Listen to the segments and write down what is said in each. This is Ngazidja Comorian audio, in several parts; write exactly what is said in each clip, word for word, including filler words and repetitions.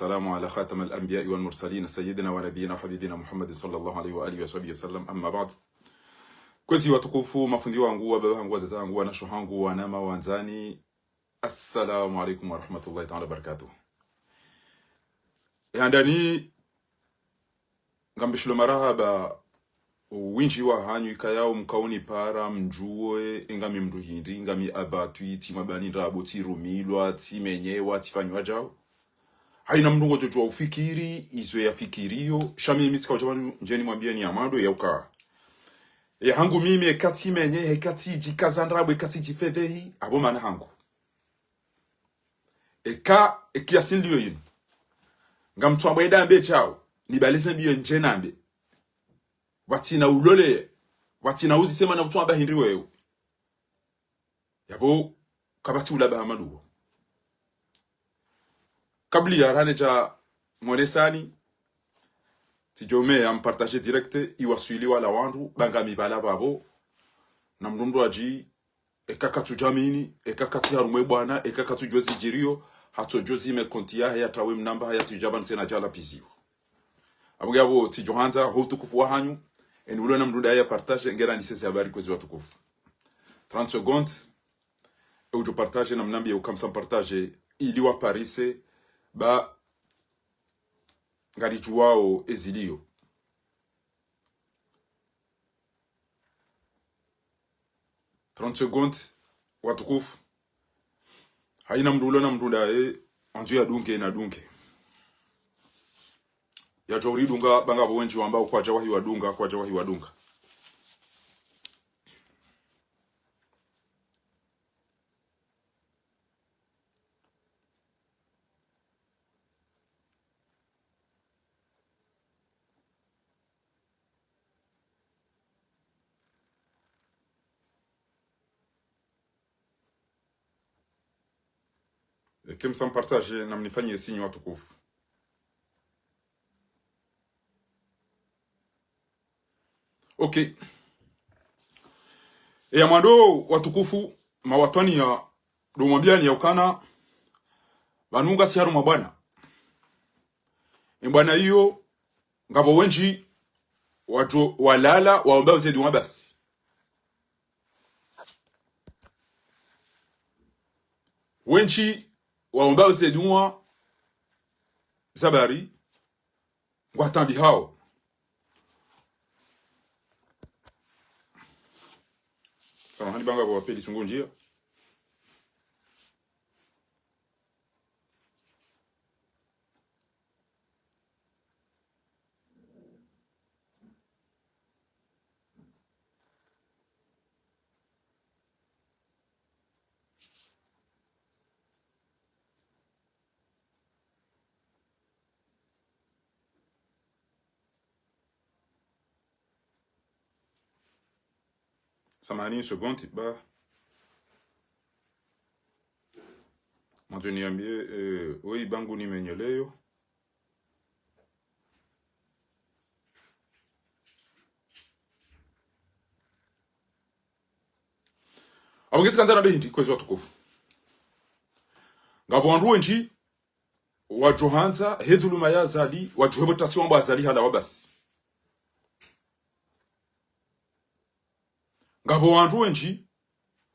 والسلام على خاتم الأنبياء والمرسلين سيدنا ونبينا وحبيبنا محمد صلى الله عليه وآله وصحبه وسلم. أما بعد. Kwezi watukufu, mafundi wangu, wababa hangu, wazaza hangu, wanasho hangu, wanama, wandzani. Assalamu alaikum warahmatullahi taala wabarakatuh. Handani, ngambishilo marahaba wendji wahanyu ikayao mkaonipara mdjuwe, e ngami mndru hindri, ngami abatwi, tsimwabani ndrabo, tsirumilwa, tsimenyewa, tsifanywa djao. Haina mndru ngodjo djuwa ufikiri izo yafikiriyo, sha mimi tsika udja pvanu ndjeni mwambiyeni ya mwando ya uka. E hangu mimi, eka tsimenye, eka tsidjikaza ndrabo, eka tsidjifedhehi, apvo mana hangu. Eka, eki ya sindiyo yinu. Ngamtsu ambwa enda ambe djao, nibalize mbiyo ndje nambe. Watsina ulole, watsina uzise mana kutsu amba hindri wewe. Yapvo, kapvatsi ulaba hamaluwo. Kabla ya rane dja mwonesani, tsidjo umeya mpartage direct, iwaswili wala wandru, ba ngami pvala pvapvo, na mndru mndru adji, eka katsudjamini, eka katsi harumwa e bwana, eka katsudjuwa zidjiriyo, hatsodjo zime konti yahe, yatawe mnamba, hayatsidja pvanu tsena djala piziwo. Apvo nge apvo tsidjo handza, ho utukufu wahanyu, eni ulo na mndru ndaye ya partage, ngera nisese habari kwezi watukufu. Trente secondes, e udjo partage na mnambiye uka msa mpartage, ili waparise, ba ngaridjuwao eziliyo. Trente secondes, watukufu. Haina mndru ulo na mndru ndaye, andzo yadunge, nadunge. Yadjo uridunga, ba ngapvo wendji wamba kwadja wahi wadunga, kwadja wahi wadunga. Eke msa mpartage na mnifanyiye signe watukufu. Ok. E ya mwando watukufu, mawatwaniya, ndo mwambiyani ya ukana, pvanu ngasi harumwa bwana. E bwana iyo, ngapvo wendji, wadjo, walala, waombao ze duwa basi. Wendji, waombao ze duwa, zabari, ngwatambi hao. Samahani ba ngapvo wapveli tsungu ndjia. Samahani, une seconde, ba. Mwandzo niyambiye, eh, oyi ba ngu nimenyeleyo. Apvo nge tsikandza nambe hindri kwezi watukufu. Ngapvo wandru wendji, wadjo handza, he dhuluma ya Azali, wadjo hepvo tasi wamba Azali halawa basi. Ngapvo wandru wendji,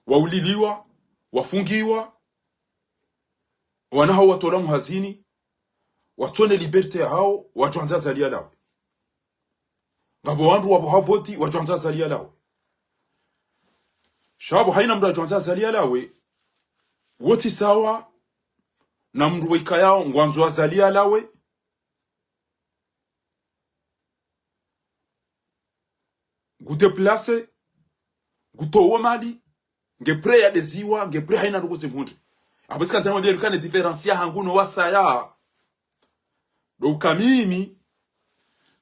wauliliwa, wafungiwa, wana hao watolwa muhazini, watsone liberté ya hao, wadjo handza Azali yalawe. Ngapvo wandru wapvo ha voti, wadjo handza Azali yalawe. Sha pvo haina mndru adjo handza Azali yalawe, wo tsi sawa, na mndru weka yao, ngwandzo Azali yalawe, ngu déplacé, ngu towa mali, nge prêt ya deziwa, nge prêt haina ndrongoo ze mhundre. Apvo tsikandza namwambiye rikane différence ya hangu no wasaya. Ndo uka mimi,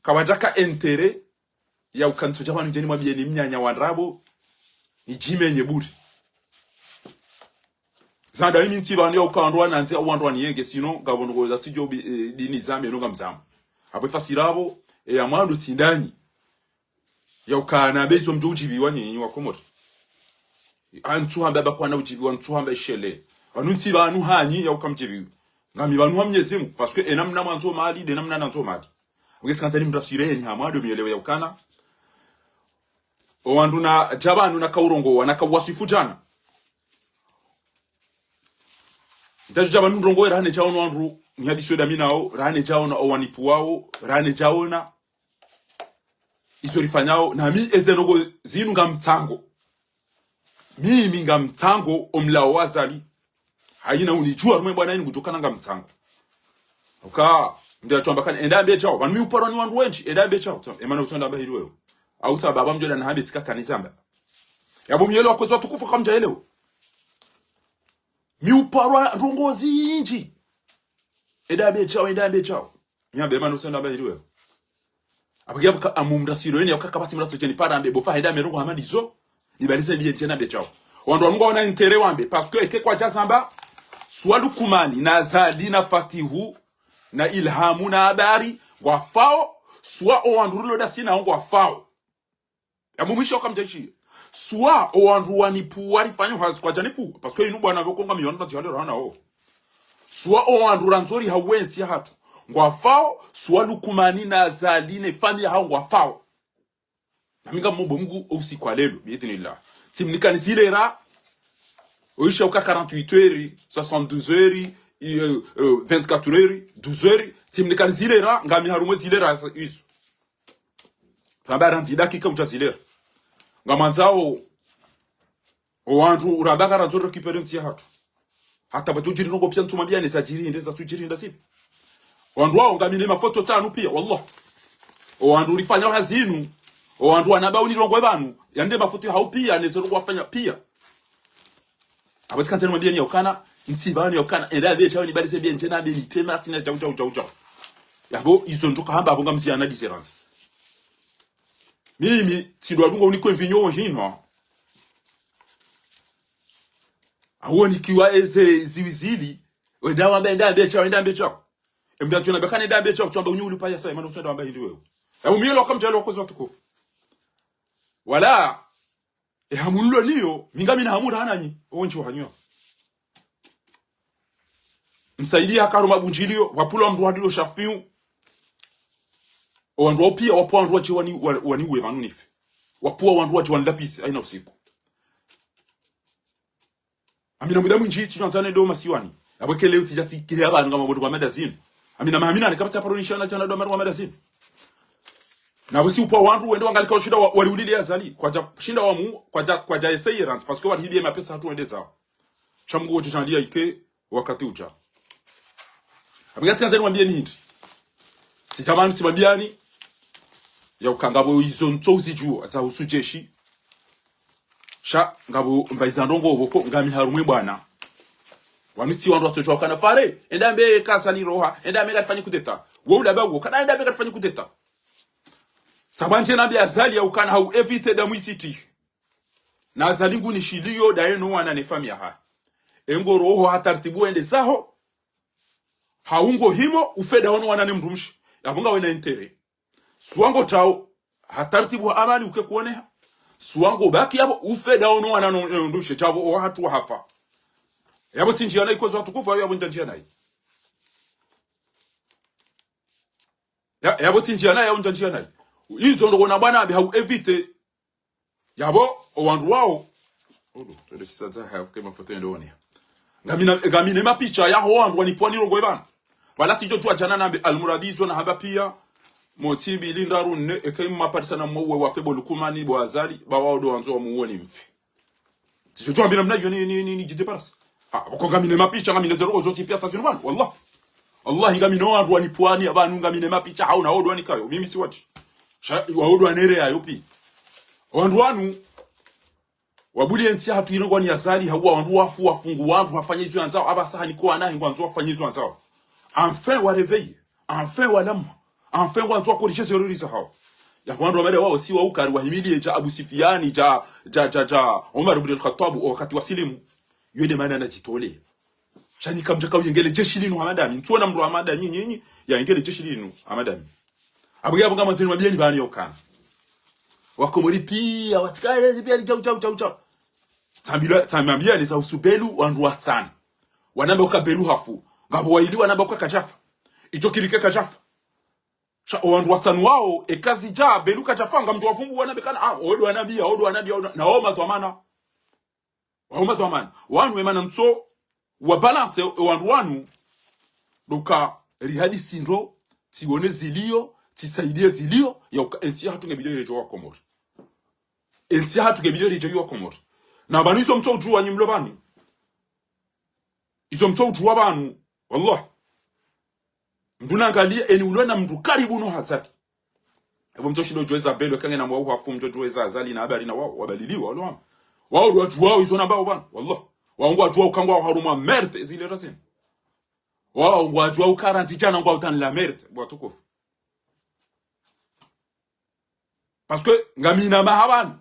kapvadjaka intérêt, ya uka ntsodja pvanu ndjeni mwambiyeni mnyanya wa ndrabo, nidjimenye bure. Zanda imi ntsi pvanu ya uka wandru wanandzi au wandru waniyenge, sinon, ngapvo ndrongoo za tsidjo bi, eh, dini zambe, no ngamzambe. Apvo fasiri apvo, e ya mwando tsi ndanyi. Ya uka nambe izo mdjo udjibiwa nyinyi wa Komori. Antsu hamba ba kwana udjibiwa, ntsu hamba ishele. Pvanu ntsi pvanu hanyi ya uka mdjibiwa. Ngami pvanu ha Mnyezi Mungu, parce que enamna mwandzo mali, ndenamna nandzo mali. Mgesi kandzani mrasireni ha mwando mwelewe ya ukana. Owandru nadja pvanu nakaurongowa, nakauwaswifu djana. Ndadjo dja pvanu ndrongowe rahana djaona wandru, nihadisi wedami nao, rahana djaona owanipvuwao, rahana djaona izo rifanyao, nami eze ndrongo zinu ngamtsango. Mimi ngamtsango omlawo wa Azali. Hayina unidjuwa harumwa ebwana yinu ngudjokana ngamtsango. Uka, nde atsuamba kana, enda ambe djao. Pvanu mi uparwa ni wandru wendji, enda ambe djao. Emana utsonda amba hili wewe. Au tsa baba mdjoda nahambe tsika kanizamba. Yapvo mwelewa kwezi watukufu kamdjaelewa. Mi uparwa ndrongo zindji. Enda ambe djao, enda ambe djao. Nyambe, emana utsonda amba hili wewe. Apvo ngiya buka amumrasiro yeni, ya ukaka pvatsi mraso djeni para ambe, bofa henda merongo hama ndizo, nibalize mbiye djena mbe djao. Wandru wanu ngwaona intérêt wambe, parce que eke kwadja zamba, swa Lukumani, na Azali, na Fatihu, na Ilhamu, na Habari, ngwafao, swa owandru rilo dasi nao ngwafao. Yapvo mwisho kamdjashi. Swa owandru wanipvuwa rifanyo hazi kwadjanipvuwa. Parce que inu bwana pvoko ngami wandru nadjihale rahana o. Swa owandru randzo rihawe entsi yahatru ngwafao, swa Lukumani na Azali ne famiyi yahao ngwafao. Nami ngamumbo Mungu ousiku wa lelo, biidhnillah. Tsimnikani zilera, oisha uka quarante-huit heures, soixante-douze heures, i, euh, euh, vingt-quatre heures, douze heures, tsimnikani zilera, ngami harumwa ezilera izo. Tsamba randzi dakika udja zilera. Ngamwandzao, owandru uramba ngarandzo récupérer entsi yahatru. Hata pvatsudjiri ndrongo piya ntsumwambiani zadjiri hindri zatsudjiri hindri zipvi. Owandru wao ngamine mafoto tsanu piya, wallah. Owandru rifanyao hazi inu. Owandru wanamba unirongowe pvanu. Yande mafoto yahao piya, neze ndrongo wafanya piya. Apvo tsikandza nimwambieni ya ukana, ntsi pvanu ya ukana, enda ambe djao nibalize mbiye djena mbe niteme asina djao, djao, djao, djao. Yapvo, izo ndroka hamba, apvo ngamziana différence. Mimi, tsindo wadunga unikwe mvinyo wo hinwa. Awo nikiwa eze ziwi zili, wenda wamba enda ambe djao, enda ambe djao. Emda djona bekane enda ambe djao, tsamba unyi ulipaya sa, emana utsonda wamba hindri wewe. Yapvo mwelewa kamdjaelewa kwezi watukufu. Wala, ehamu nilo niyo, mi ngamina hamu raha nanyi, owendji wahanyu. Msaidie haka harumwa bundjilio, wapvula mndru hadilo shafiu. Owandru wao piya, wapvuwa wandru wadje wani, wa-, waniwe pvanu nife. Wapvuwa wandru wadje wanilapvise, hayina usiku. Amina muda mwindji, tsidjwandzane ndo masiwani. Apvo kele utsidja tsi keya pvanu ngama bondro kwa mada zinu. Amina mahamina, ne kapvatsi aparo nishana djana ndo maro kwa mada zinu. Na wesi upvuwa wandru wende wangalika ushinda wa-, waliulile Azali. Kwadja shinda wamu, kwadja, kwadja essayer randzi, parce que walihibiye mapesa hatru wende zao. Sha Mungu wodjo djaliya ike wakati udja. Apvo ngatsikandza nimwambieni hindri. Tsidja pvanu tsimwambiani. Ya uka ngapvo izo ntso uzidjuwa zahusu jeshi. Sha ngapvo mbayiza ndrongo pvoko ngami harumwa ebwana. Wanu tsi wandru watsodjuwa ukana fare, enda ambe ka Azali roha, enda ambe karifanyi coup d'État. Wo ulaba wo, kana enda ambe karifanyi coup d'État. Tsamba ndje nambe Azali ya ukana hau éviter damu itsiti. Na Azali ngunishiliyo daye no wana ne famiyi yahahe. Engo roho ha tartibu wende zaho. Hau ngo himo ufe daho no wana ne mdrumshe. Yapvo ngawe na intérêt. Swa ngo tao ha tartibu ha amani uke kuoneha. Swa ngo baki yapvo ufe daho no wana no, no mdrumshe, tsapvo owahatru wahafa. Yapvo tsi ndjiya nayi kwezi watukufu, yapvo ndja ndjiya nayi. Ya, yapvo tsi ndjiya nayi, yapvo ndja ndjiya nayi. Izo ndrongo na bwana ambe hau éviter. Yapvo, owandru wao. Odo, tole sisadza haya, ke mafoto yende one. Ngamina, ngamine mapicha yaho wandru wanipvuwa nirongowe pvanu. Pvala tsidjo djuwa djana nambe, almuradi izo nahamba piya, motsi mbili ndraru nne, eke mmaparisa na mwe wafe bo Lukumani, bo Azali, ba wao ndo wandzo wamuwe ni mfi. Tsidjo djuwa mbina mna yo ni, ni, ni, ni djide parasa. Ha, pvoko ngamine mapicha, ngamine zero ozo tsi piya tsa zinu pvanu, wallah. Wallahi ngamine wandru wanipvuwani, apvanu ngamine mapicha, hau na odo wanikayo, mimi tsi wadji. Sha, wa odo wanere yayo pi. Wandru wanu, wabuli entsi yahatru yinu ngwani Azali, hauwa wandru wafu, wafungu wandru, hafanya izo yandzao, apvasa haniko wana, ngwandzo wafanye izo yandzao. Enfin, wa réveiller. Enfin, walamwa. Enfin, ngwandzo wa corriger ze erreur zahao. Yapvo wandru wamada wao si wa ukari, wahimiliye dja Abu Sufyani, dja, dja, dja, dja Umar ibn al-Khattab, owakati wasilimu. Yo nde mana nadjitole. Sha nyi kamdjaka uyengele jeshi linu hama ndami. Ntsuona mndru hama ndami, nyinyi, ya yengele jeshi linu hama ndami. Apvo nge apvo ngamwandzo nimwambieni pvanu ya ukana. Wakomori piya, watsika, eh, piya, djau, djau, djau, djau. Tsambilwa, tsamwambiani zahusu Belu, wandru watsanu. Wanamba uka Belu hafu. Ngapvo waili wana ba uka kadjafa. Idjo kiri ke kadjafa. Sha, owandru watsanu wao, eka zidja, belu kadjafa, ngamdjo wavumbuwa na bekana, ah, odo wanabiya, odo wanabiya, odo, na wao madhwamana. Wao madhwamana. Wanu emana ntso, wa balance, owandru wanu, ndo uka rihadisi ndro, tsiwone ziliyo, tsisaidiye ziliyo, ya uka entsi yahatru nge bidi ridjo wa Komori. Entsi yahatru nge bidi ridjo wa Komori. Na pvanu izo mtso udjuwa nyi mlo pvanu. Izo mtso udjuwa pvanu. Wallah. Mndru nangaliye eni ulona mndru karibu no Azali. Ebo mtso shindo djuwa Isabel, kange na mwa uhafu mtso djuwa Azali na habari na wao, wabaliliwa, walo hama. Wao ndo wadjuwao izo nambao pvanu. Wallah. Wao ngwadjuwao uka ngwao harumwa merde, zile razini. Wao ngwadjuwao uka randzi djana ngwao dans la merde, watukufu. Parce que ngamina maha pvanu,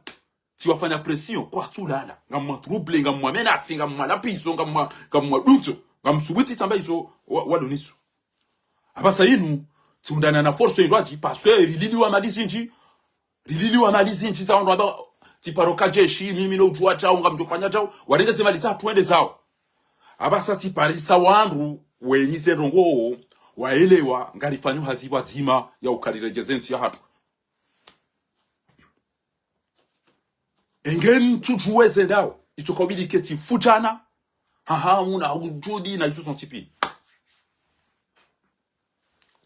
tsiwafanya pression, kwatsulala, ngamwa trouble, ngamwa menace, ngamwa lapizo, ngamwa, ngamwa dunzo, ngamsubuti tsamba izo, wa, walo niso. Apvasa inu, tsiundana na force indwaji, parce que rililiwa mali zindji, rililiwa mali zindji za wandru amba, tsiparo ka jeshi, mimi no udjuwa djao, ngamdjo fanya djao, warenge ze mali za twende zao. Apvasa tsiparisa wandru, wenyi ze ndrongoo, waelewa, ngarifanyo hazi pvwadzima ya uka riredjeze ntsi yahatru. Enge ntsudjuwe ze ndao, itsoka ubidi ketsi fudjana, haha, muna hujudi na itso sontsi pi.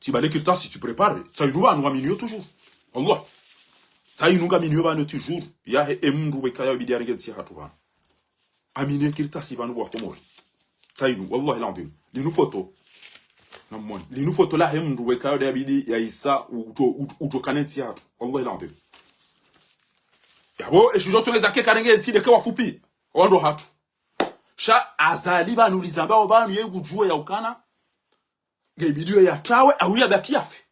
Tsibale kartasi, tsiprépare, tsa inu pvanu ngaminiyo toujours. Allah. Tsa inu ngaminiyo pvanu toujours. Yahe emndru weka ya ubidi arenge ntsi yahatru pvanu. Amini ye kartasi pvanu bo wa Komori. Tsa inu, wallahi l'adhwim. Linu foto. Namwone. Linu foto lahe mndru weka yo de abidi ya isa uto, uto, uto kane ntsi yahatru. Wallahi l'adhwim. Yabo, eshijo tsongeza ke karenge ntsi de ke wafupvi. Wandru wahatru. Sha Azali pvanu lizambao pvanu ye ngudjuwe ya ukana. Nge bidi yo yatawe, au yabaki yafe.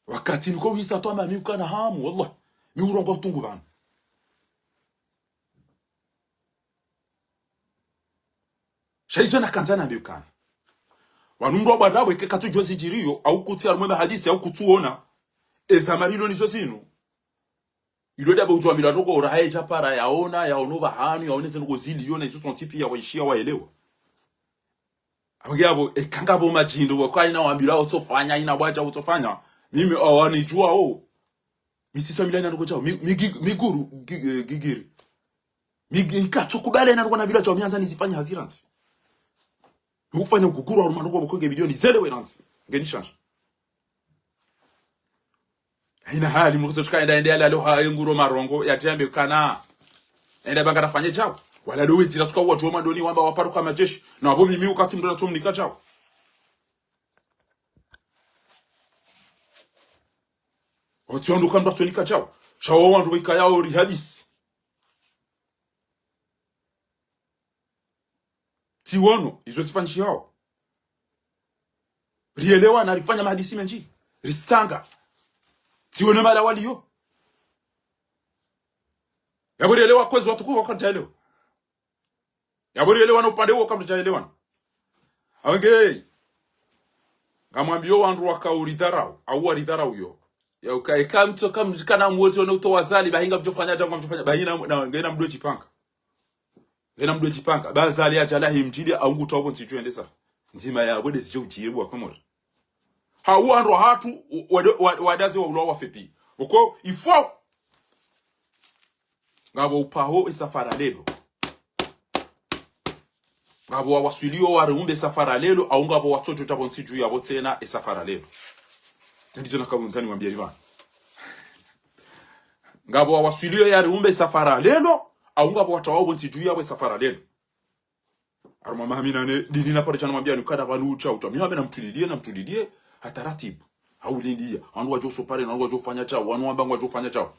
Wakati niko wisa tu amba mi ukana hamu, wallah. Mi urongoa utungu pvanu. Sha izo nakandza nambe ukana. Wanu mndru wa bwadawe ke katsudjuwa zidjiriyo, au kutsi harumwa mahadisi, au kutsuona. Eza marilo nizo zinu. Ilo daba udjuwa mila ndoko ora haye djapara yaona, yaono pvahanu, yaone ze ndoko ziliyo na izo sontsi piya waishiya waelewa. Apvo nge apvo, eka ngapvo madjindo, wako haina wambilwa utsofanya, haina bwadja utsofanya. Mimi, o, wanidjuwa, o. Mi tsisa mila haina ndoko djao. Mi, mi gi-, mi guru, gi-, eh, gigiri. Mi gi-, nkatsokubali haina ndoko nambilwa djao, mi handza nizifanye hazi randzi. Ufanya uguguru harumwa ndoko pvoko nge bidi yo nizelewe randzi. Nge nishandji. Haina hali, mkuzo tuka enda, enda yalalo ha yenguro marongo, yadjambe ukana. Enda banga nafanye djao. Wala do wedzira tuka wadjuwa madoni wamba waparuka majeshi. Na wabo mimi ukati mndru natso mnika djao. Otsi wandru ka mndru atso nika djao. Sha wo wandru weka yao rihadisi. Tsiwono, izo tsifanyishihao. Rielewana, rifanya mahadisi mendji. Risanga. Tsiwone mahala waliyo. Yabo rielewa kwezi watukufu waka ridjaelewa. Yabo rielewana upande uwo ka mridjaelewana. Apvo nge. Ngamwambiyo wandru waka uridharau, au waridharau yo. Ya uka, eka mtso ka mdjikana mwozi wana uto wazali, bahi ngamdjofanya djao, ngamdjofanya, bahi na, na, ngena mdo djipanga. Ngena mdo djipanga. Ba Azali yadjalahi mdjidi, au ngutowa pvo ntsi djuendesa. Ndzima ya bwede zidjo udjiri bo wa Komori. Ha uwandru wahatru, wa, wa, wadaze wa ulwa wafepvi. Pvoko, il faut. Ngapvo upaho esafara lelo. Ngapvo wawaswiliyo wariumbe esafara lelo, au ngapvo watsodjo tapvo ntsi dju yapvo tsena esafara lelo. Ndizo nakaundzani wambiyani pvanu. Ngapvo wawaswiliyo yariumbe esafara lelo, au ngapvo watawao pvo ntsi dju yapvo esafara lelo. Harumwa maha minane, dini na pare djana mwambiyani ukana pvanu utsha utsha. Mi hambe namtulilie, namtulilie, ha taratibu. Haulindiya. Wanu wadjo sopare, wanu wadjo fanya djao, wanu wamba ngwadjo fanya djao.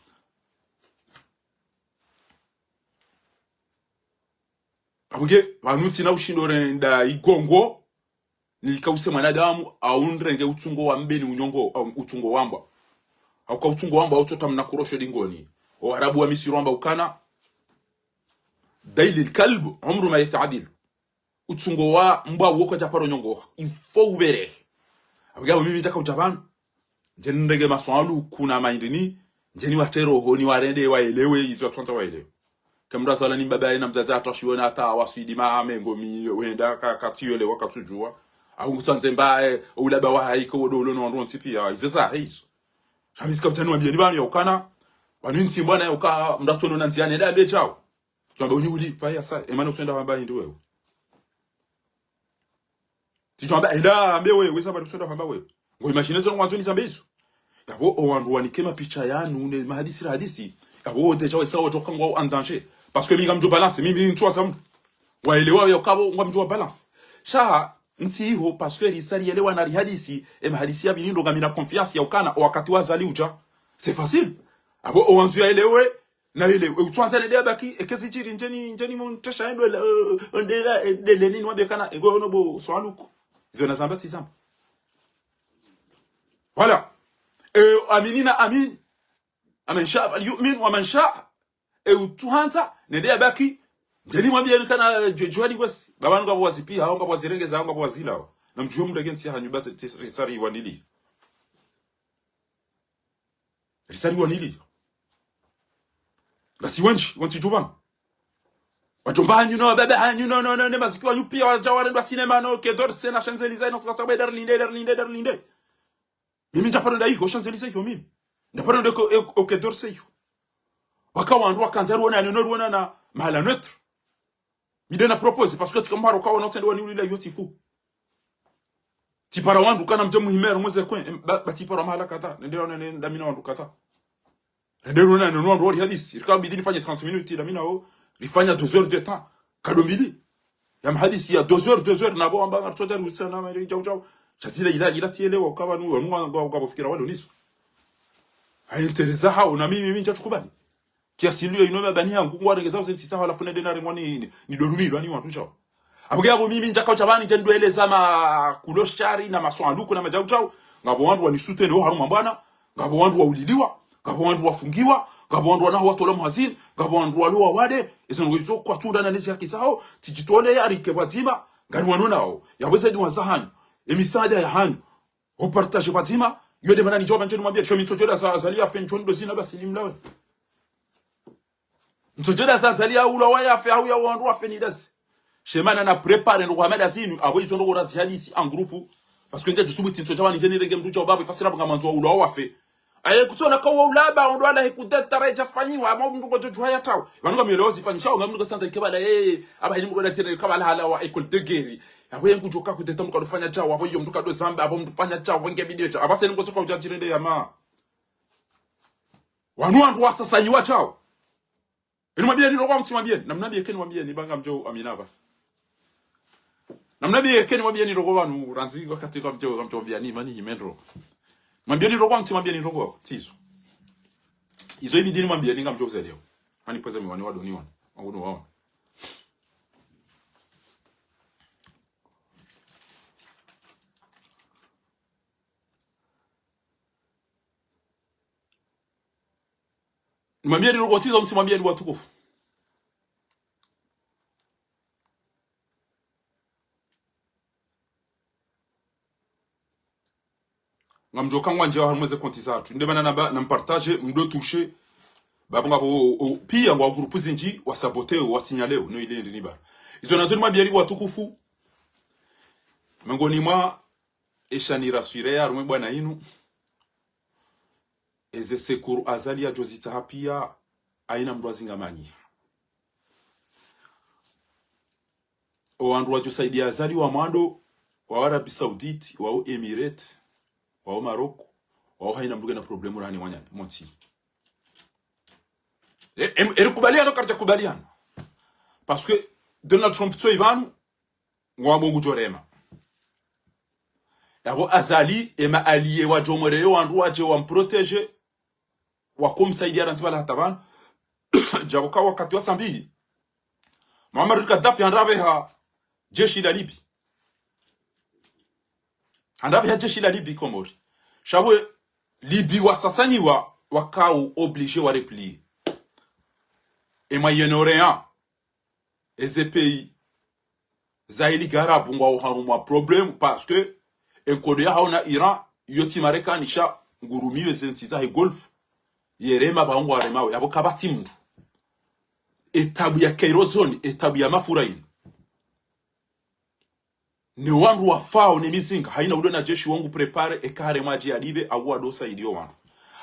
Apvo nge, pvanu ntsina ushindo renda igongo, nikause mwanadamu, au nrenge utsungo wa mbeni unyongo, au utsungo wa mbwa. Hauka utsungo wa mbwa, utsota mna kurosho dingoni. Owarabu wa Misiri wamba ukana, ديل الكلب عمره ما يتعدل. Utsungo wa mbwa uwo kwadjaparo nyongo, il faut uberehe. Apvo nge apvo mimi ndjaka udja pvanu. Ndjeni nrenge maswalu kuna maindini, ndjeni wateroho niwarende waelewe, izo watsandza waelewe. Kamdru azalwa ni mbaba yena mdzadze hatrashiwe na hata waswidi ma mengo mi wenda ka, katsuyelewa, katsudjuwa. Au ngutsandze mba, eh, ulaba wa haike wodo ulo no wandru wontsi piya. Izo zahe izo. Sha mi tsika udjani wambiye ni pvanu ya ukana. Pvanu ntsi mbwana ya uka mdru atsono na ndziya nende ambe djawo. Tsi wamba unyi uli pvaya sa, emana utswenda wamba hindru wewe. Tsi wamba enda ambe wewe, wesa pvanu utswenda wamba wewe. Ngo imagine zo ngwandzo nizambe izo. Yapvo o wandru wanike mapicha yanu ne mahadisi rahadisi. Yapvo o déjà wesa wadjoka ngwao en danger. Parce que mi ngamdjo balance, mi, mi ntsu wa zambu. Waelewa ya ukapvo ngamdjo wa balance. Sha, ntsi iho, parce que risa rielewa na rihadisi, e mahadisi ya pvili ndo ngamina confiance ya ukana, o wakati wa Azali udja. C'est facile. Yapvo o wandzo yaelewe, na ile, e, utswandza nende yabaki, eke zidjiri ndjeni, ndjeni mtesha endo, e, e, ndela, e, ndele nini wambe kana, e, ngo ono bo swaluku. Zona zamba tsi zamba. Voilà. E, amini na amini. Amen sha, yu'min wa man sha. E, utswandza, nende yabaki. Ndjeni mwambiye ni kana, e, djwe, djwani kwesi. Baba nunga wazipiha, nunga wazirengeza, nunga wazila. Na mdjuwe mndege ntsi hanyu batse, tsi, risari wanili. Risari wanili. Ngasi wendji, wontsi djupvanu. Wadjomba hanyu no, baba hanyu no, no, no, ne maziki wanyu piya wadja warendwa sinema no, Quai d'Orsay na Champs-Élysées, no, sokatsa be Darlinde, Darlinde, Darlinde. Mimi ndjaparo nda iho, Champs-Élysées iho mimi. Ndjaparo nda ko, e, o Quai d'Orsay iho. Waka wandru wakandza ruona, no, ruona na, mahala neutre. Mi nde na propose, parce que tsika mharo kawa na utsende waniulila yo tsifu. Tsipara wandru kana mdje muhimero mweze kwe, em, ba, ba tsipara mahala kadha, nende na, nende na mina wandru kadha. Nende na, nende na wandru wali hadisi, rika bidi nifanye trente minutes, na mina o, rifanya deux heures de temps, kado mbili. Ya mahadisi ya deux heures, deux heures, na bo wamba ngatsoja rusa na mari jau jau. Sha zila ila, ila tsielewa, ukaba nu, nu, ngwa, ngwa, ngwa fikira walo nizo. Ha interesa hao, na mimi, mimi ndjatsukubali. Kiasi liyo ino mabani yangu, ngwarengeza uze ntsi sawa, halafu nende narengwa ni, ni, ni dorumilwa ni wandru djao. Apvo ke apvo mimi ndjaka udja pvani ndje ndo eleza ma kuloshari na maswaluku na madjau djau. Ngapvo wandru wanisutene o harumwa mbwana. Ngapvo wandru wauliliwa. Ngapvo wandru wafungiwa. Ngapvo wandru wanaho watolwa muhazini. Ngapvo wandru walo wawade. Ezo ndrongo izo kwatsunda na nezi haki zaho. Tsidjitole yarike pvwadzima. Ngari wano nao. Yapvo ze duwa za hanyu. Emisaada ya hanyu. Ho partage pvwadzima, yo nde mana nidjo wamba ndjeni mwambiye, sho mi ntsodjo eda za Azali yafe ndjo ndo zina basi nimlawe. Ntsodjo eda za Azali yaulwa wa yafe, hau ya wandru wafe ni dazi. She mana na préparer ndo kwa mada zinu, apvo izo ndo kora zihadisi en groupe. Parce que ndjadjo subuti ntsodja wani ndjeni renge mndru djao bapvo, ifasira pvanga mandzo waulwa wafe. Aye kutsona ka waulwa ba, ondo ala he kudeta raidja fanyiwa, ama mndru ngodjo djuha ya tawo. Pvanu ngamielewa zifanyishao, ngamndru katsandza ikebala, eh, aba hini mndru katsandza ikebala hala wa école de guerre. Yapvo ye ngudjo ka kudeta mndru kadofanya djao, apvo iyo mndru kadozamba, apvo mndru fanya djao, apvo nge video djao. Apvasa ye ngudjo ka udja djirende ya ma. Wanu wandru wasasanyiwa djao. Inu mwambiyeni ndrongoo mtsi mwambiyeni. Namnambiye keni mwambiyeni, ba ngamdjo amina apvasa. Namnambiye keni mwambiyeni ndrongoo pvanu, randzi wakati ngamdjo, ngamdjo mwambiyeni, mani himendro. Mwambiyeni ndrongoo mtsi mwambiyeni ndrongoo, tsizo. Izo ibidi nimwambiyeni ngamdjo uzelewa. Hani pweza miwani wado niwona. Wangu niwaona. Nimwambiyeni ndrongoo tsizo, mtsi mwambiyeni watukufu. Ngamdjo ka ngwandjia harumwa ze konti zatru. Nde mana namba, nampartage, mdo toucher. Bapvo ngapvo, o, o, piya ngwa groupe zindji, wasaboter, wasignaleo, no ile ndi nibara. Izo nazo nimwambiyeni watukufu. Mengoni mwa, esha ni rassurer harumwa bwana inu. Eze secours Azali yadjo zitsaha piya, haina mndru azingamanyiha. O wandru wadjo saidia Azali wa mwando, wa Arabie Saoudite, wa o Emirates, wa o Maroc, wa o haina mndru kena problème rahani wanyani, montsi. E, em, eri kubaliano, karidja kubaliano. Parce que Donald Trump tso ipvanu, ngwambo ngudjo rema. Yapvo Azali, ema alliés wadjo mwereyo wandru wadje wamprotéger, wakomsaidia randzi pvala hata pvanu. Djapvo ka wakati wa Sambi, Muammar al-Kadhafi handa apveha jeshi la Libye. Handa apveha jeshi la Libye Komori. Sha pvo Libye wasasanyiwa, wakao obligés wa replier. E Moyen-Orient, eze pays za e Ligue Arabe ngwao harumwa problème, parce que enkodo yahao na Iran, yo tsi Marekani sha, ngurumiyo ze ntsi zahe Golfe, yerema pvao ngwaremawo, yapvo kapvatsi mndru. etabu ya kérosone, etabu ya mafura inu. Ne wandru wafao ne mizinga, haina ulo na jeshi wangu préparé, eka haremwa dji ya libe, awu wado saidiyo wandru.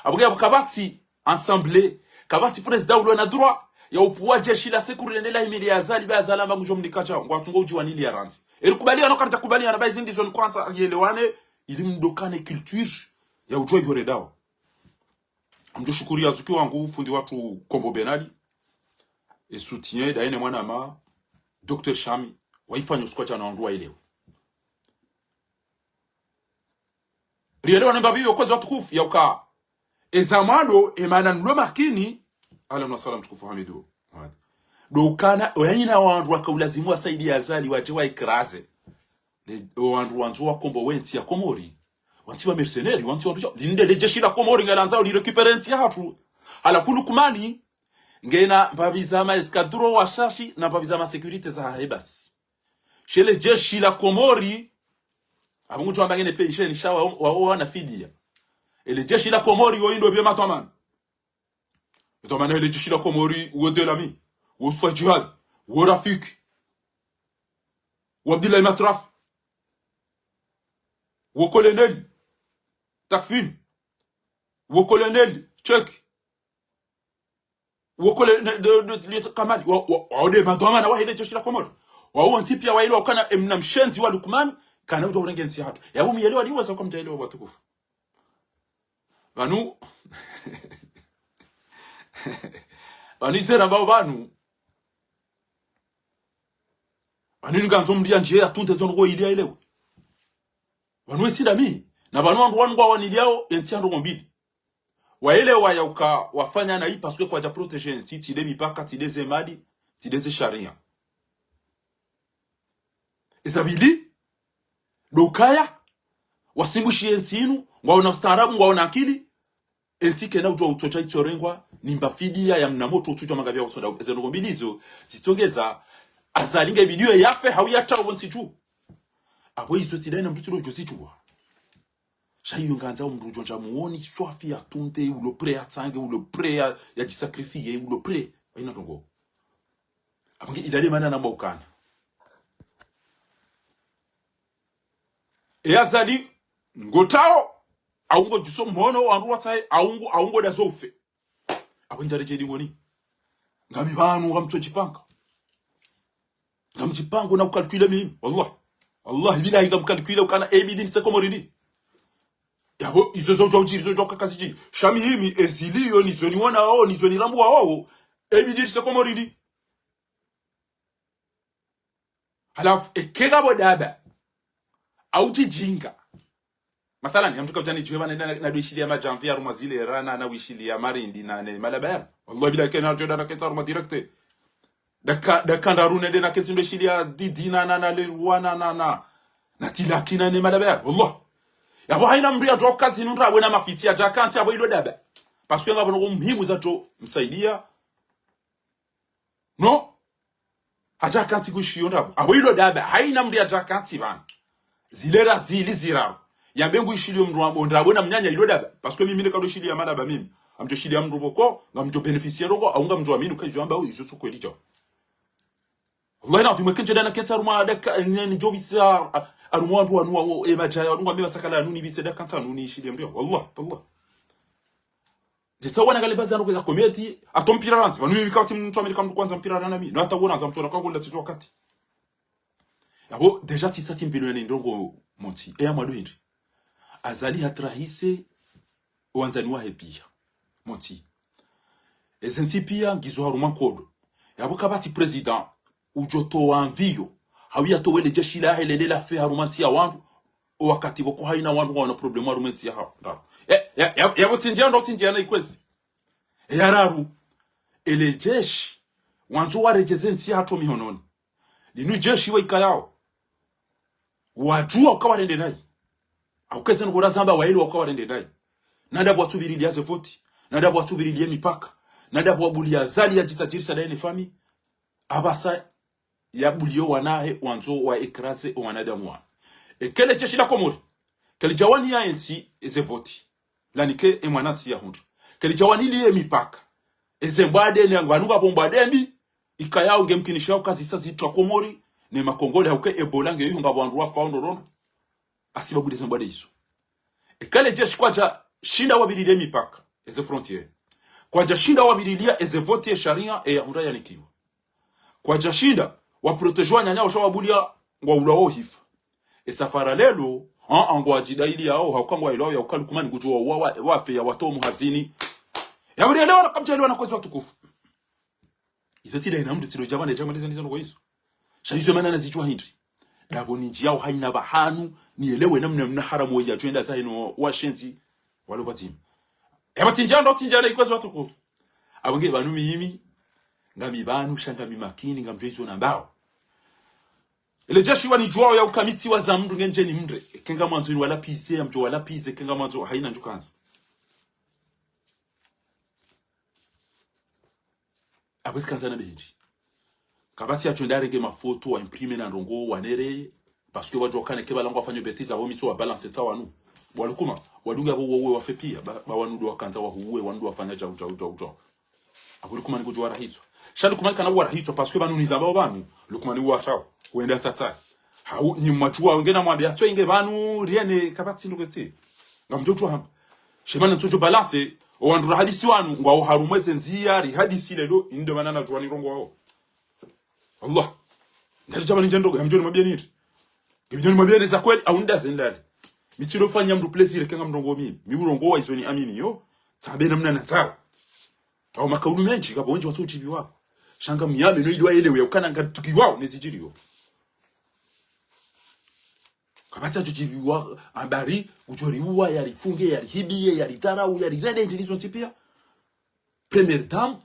Apvo nge apvo kapvatsi assemblée, kapvatsi président ulo na droit ya upvuwa jeshi la secours lende la himili ya Azali, ba Azali amba ngudjo mnika djao, ngwatsungo udjiwanili ya randzi. Eri kubaliana, karidja kubaliana, ba izi ndizo ni kwandza yelewane, ili mdokane culture ya udjuwa ihore dawo. Ngamdjo shukuru ya zuki wangu, fundi watru Kombo Ben Ali, e soutien, daye ne mwanama, Docteur Shami, waifanya usiku wa djana wandru waelewe. Rielewa ne mbapvi yo kwezi watukufu, ya uka, eza mwando, emana nlo makini, ahlan wa sahlan mtukufu Hamidu. Ndo ukana, oyina wandru waka ulazimu wasaidiye Azali, wadje wa écraser. Le, o wandru wandzo wakombowe entsi ya Komori. Wantsi wa mercenaires, wantsi wandru dja, linde le jeshi la Komori ngalandzao li récupérer entsi yahatru. Halafu Lukmani, ngena mbapvi za ma escadron washashi, na mbapvi za ma sécurité zahahe basi. She le jeshi la Komori, apvo ngudjo amba ngene pension sha wa, wa, wa na fidiya. Ele jeshi la Komori, wo indo bie matwamana. Matwamana ele jeshi la Komori, wo Delami, wo Sfa Djihad, wo Rafiki, wo Abdillahi Matraf, wo Colonel Takfin, wo Colonel Cheikh, wo Colonel de, de, de, Lieutenant Kamali, wa, wa, wa, ode matwamana wahe le jeshi la Komori. Wawo ntsi pia waelewa ukana emna mshenzi wa Lukmani, kana udjo urenge ntsi yahatru. Yapvo muyelewa liwa za kwa mdjaelewa watukufu. Pvanu, pvanu izera mbao pvanu. Pvanu ningandzo mndru ya ndjiye ya tunde zo ndrongo ili yaelewe. Pvanu entsi ndami, na pvanu wandru wanu ngwawaniliao entsi ya ndrongo mbili. Waelewa ya uka wafanya nayi parce que kwadja protéger entsi, tsi nde mipaka, tsi nde ze mali, tsi nde ze sharia. Eza pvili, ndo ukaya, wasimbushiye entsi inu, ngwaona ustaarabu, ngwaona akili, entsi kena udjuwa utsotsa itsorengwa, ni mba fidiya ya mna motro utsudjuwa mangapvi ya usonda, eze ndrongo mbili izo, zitsongeza, Azali nge fidiya yafe, hau yatrawo pvo ntsi dju. Apvo izo tsi daye na mndru tsi ndo udjo zidjuwa. Sha iyo ngandzao mndru udjo ndja muoni, swafi ya tunde, ulo prêt ya tsange, ulo prêt ya, ya djisacrifier, ulo prêt. Haina ndrongo. Apvo nge ilale mana na mwaukana. E Azali, ngotrawo, au ngodjuso mhono, wandru watsahe, au ngo, au ngodazo ufe. Apvo ndjari djeli ngoni. Ngami pvanu, ngamtsodjipanga. Ngamdjipango na ucalculer mimi. Wallah. Wallah, billahi ngamcalculer ukana ebidi nise Komori ndi. Yapvo, izo zo djwa udjiri, zo djwa kakazidji. Sha mimi, eziliyo, nizo niwonao, nizo nirambuwao, ebidi nise Komori ndi. Halafu, eke ngapvo daba. Au djidjinga. Mathalan, ya mndru kaudja nidjuwe pvanu nende na, nado ishiliya Madjamvi harumwa zile rana, na wishiliya Marindi na ne Malaba ya. Wallahi billahi kena djo enda na kentsi harumwa direct. Daka, daka ndraru nende na kentsi ndo ishiliya Didi na, na, na Leroy na, na, na, na Tilaki na ne Malaba ya. Wallah. Yapvo haina mndru yadjo kazi nundra wena mafitsi yadja kantsi yapvo ilo daba. Parce que ngapvo ndrongo muhimu zadjo msaidiya. No. Hadja kantsi kwishiyo ndrabo. Apvo ilo daba. Haina mndru yadja kantsi pvanu. Zile ra zili ziraru. Yambe ngwishiliyo mndru wambo ndrabo na mnyanya ilo daba. Parce que mimi neka ndo ishiliya Malaba mimi. Ngamdjo shiliya mndru pvoko, ngamdjo bénéficier ndrongo, au ngamdjo amini uka izo yamba, izo tsi kweli djao. Wallahi na, tumwe kendje dana kentsi harumwa daka, ni, nidjo pvitsa, a, harumwa wandru wanu wa, e madjaya, wanu wa meba sakala, anu nipvitse daka ntsa, anu nishiliye mndru. Wallah, wallah. Ndjitsa wana kale bazi ano kweza komedi, ato mpira randzi. Pvanu mimi kawati mndru Amerika mndru kwandza mpira rana mi. No hata wona ndza mtsona kwa gola tizo wakati. Yapvo, déjà tsisa tsimbilo ya ndrongo montsi. Eya mwado hindri. Azali hatrahise, wandzani wahe pia. Montsi. Eze ntsi pia, ngizo harumwa nkodo. Yapvo kapvatsi président, udjo towa mviyo. Hau yatowe le jeshi lahe lende lafe harumwa ntsi ya wandru. O wakati pvoko haina wandru ngwaona problème harumwa entsi yahawo. Ndraru. Ya, ya, ya, yapvo tsindjia ndo tsindjia na ikwezi. Ya raru. Ele jeshi. Wandzo waredjeze ntsi yahatru mihononi. Linu jeshi wa ikayao. Wadjuwa uka warende nayi. Aukeze nukura zamba waelewa uka warende nayi. Nanda pvwatsubiriliya ze voti. Nanda pvwatsubiriliya mipaka. Nanda pvwabuliya Azali yadjitajirisha daye ne fami. Apvasa yabuliyo wanahe wandzo wa écraser o wanadamu wanu. Eke le jeshi la Komori kalidjawaniya entsi eze voti. Lanike e mwanantsi yahundre. Kalidjawaniliye mipaka. Eze mbwade ne ngwanu ngapvo mbwade mbi. ikayao ngemkinishiha ukaya zisa zitwa Komori, ne makongole hauka Ebola nge iho ngapvo wandru wafao ndrondro. Hasibabu de zembwade izo. Eka le jeshi kwadjashinda wavirilie mipaka, eze frontières. Kwadjashinda wavirilia eze vote ye sharia e ya hundra yanikiwa. Kwadjashinda waprotéger wananya washa wabulia ngwaulwao hifa. Esa fara lelo, a, a ngwadjidailiao, hauka ngwaelewa yauka Lukmani ngudjo wa, wa, wa, wafe ya watomu hazini. Yavirielewa na kamdjaelewa na kwezi watukufu. Izo tsi daina mndru tsi do djamane, djamane zani zano kwa izo. Sha izo mana nazidjuwa hindri. Dapvo nindjiyao haina pvahanu, nielewe namna mna haramu wa yadjo enda zahe no washenzi, walo pvadzima. Yapvo tsi ndjia ndo tsi ndjia na ikwezi watukufu. Apvo nge pvanu mimi, ngami pvanu, sha ngami makini, ngamdjo izo nambao. Ele jeshi wanidjuwao yauka mi tsi waza mndru ngendje nimre. Eka ngamwandzo niwalapvize, yamdjo walapvize, eka ngamwandzo haina ndjukandza. Apvo tsikandza na behendji. Kapvatsi yatso enda yarenge mafoto, wa imprimer na ndrongoo, wanere. Parce que wadjuwa ukana eka pvala ngwafanyao bêtise apvo mi tso wa balancer tsa wanu. Bo Lukmani, wadunge apvo wawe wafe pia, ba, ba wanu ndo wakandza wahuwe, wanu ndo wafanya djau, djau, djau, djau. Apvo Lukmani ngudjo warahitswa. Sha Lukmani kana warahitswa, parce que pvanu nizambao pvanu, Lukmani watsao, wende atsatsaye. Hau, nyi mwadjuwa, ngena mwambe, atso inge pvanu, rien ne, kapvatsi ndo kwetsi. Ngamdjo djuwa hamba. She mana ntsodjo balancer, o wandru rahadisi wanu, ngwao harumwa eze ndzia, rihadisi lelo, inde mana nadjuwa nirongoao. Allah. Ndali djamani ndje ndrongoo, yamdjo nimwambie nindri. Ngemdjo nimwambie neza kweli, au ndaze ndali. Mi tsi do fanya mndru plaisir, eka ngamrongoao mimi. Mi urongoa izo niaminio, tsambe namna nandzao. Au makaulu mendji, ngapvo wendji watso udjibiwa. Sha ngamyame no ili waelewe, yaukana ngaritukiwao, nezidjiriyo. Kapvatsi yadjo djibiwa, habari, ngudjo riuwa, yarifunge, yarihibiye, yaridharau, yarirende, ndini zontsi pia. Première dame,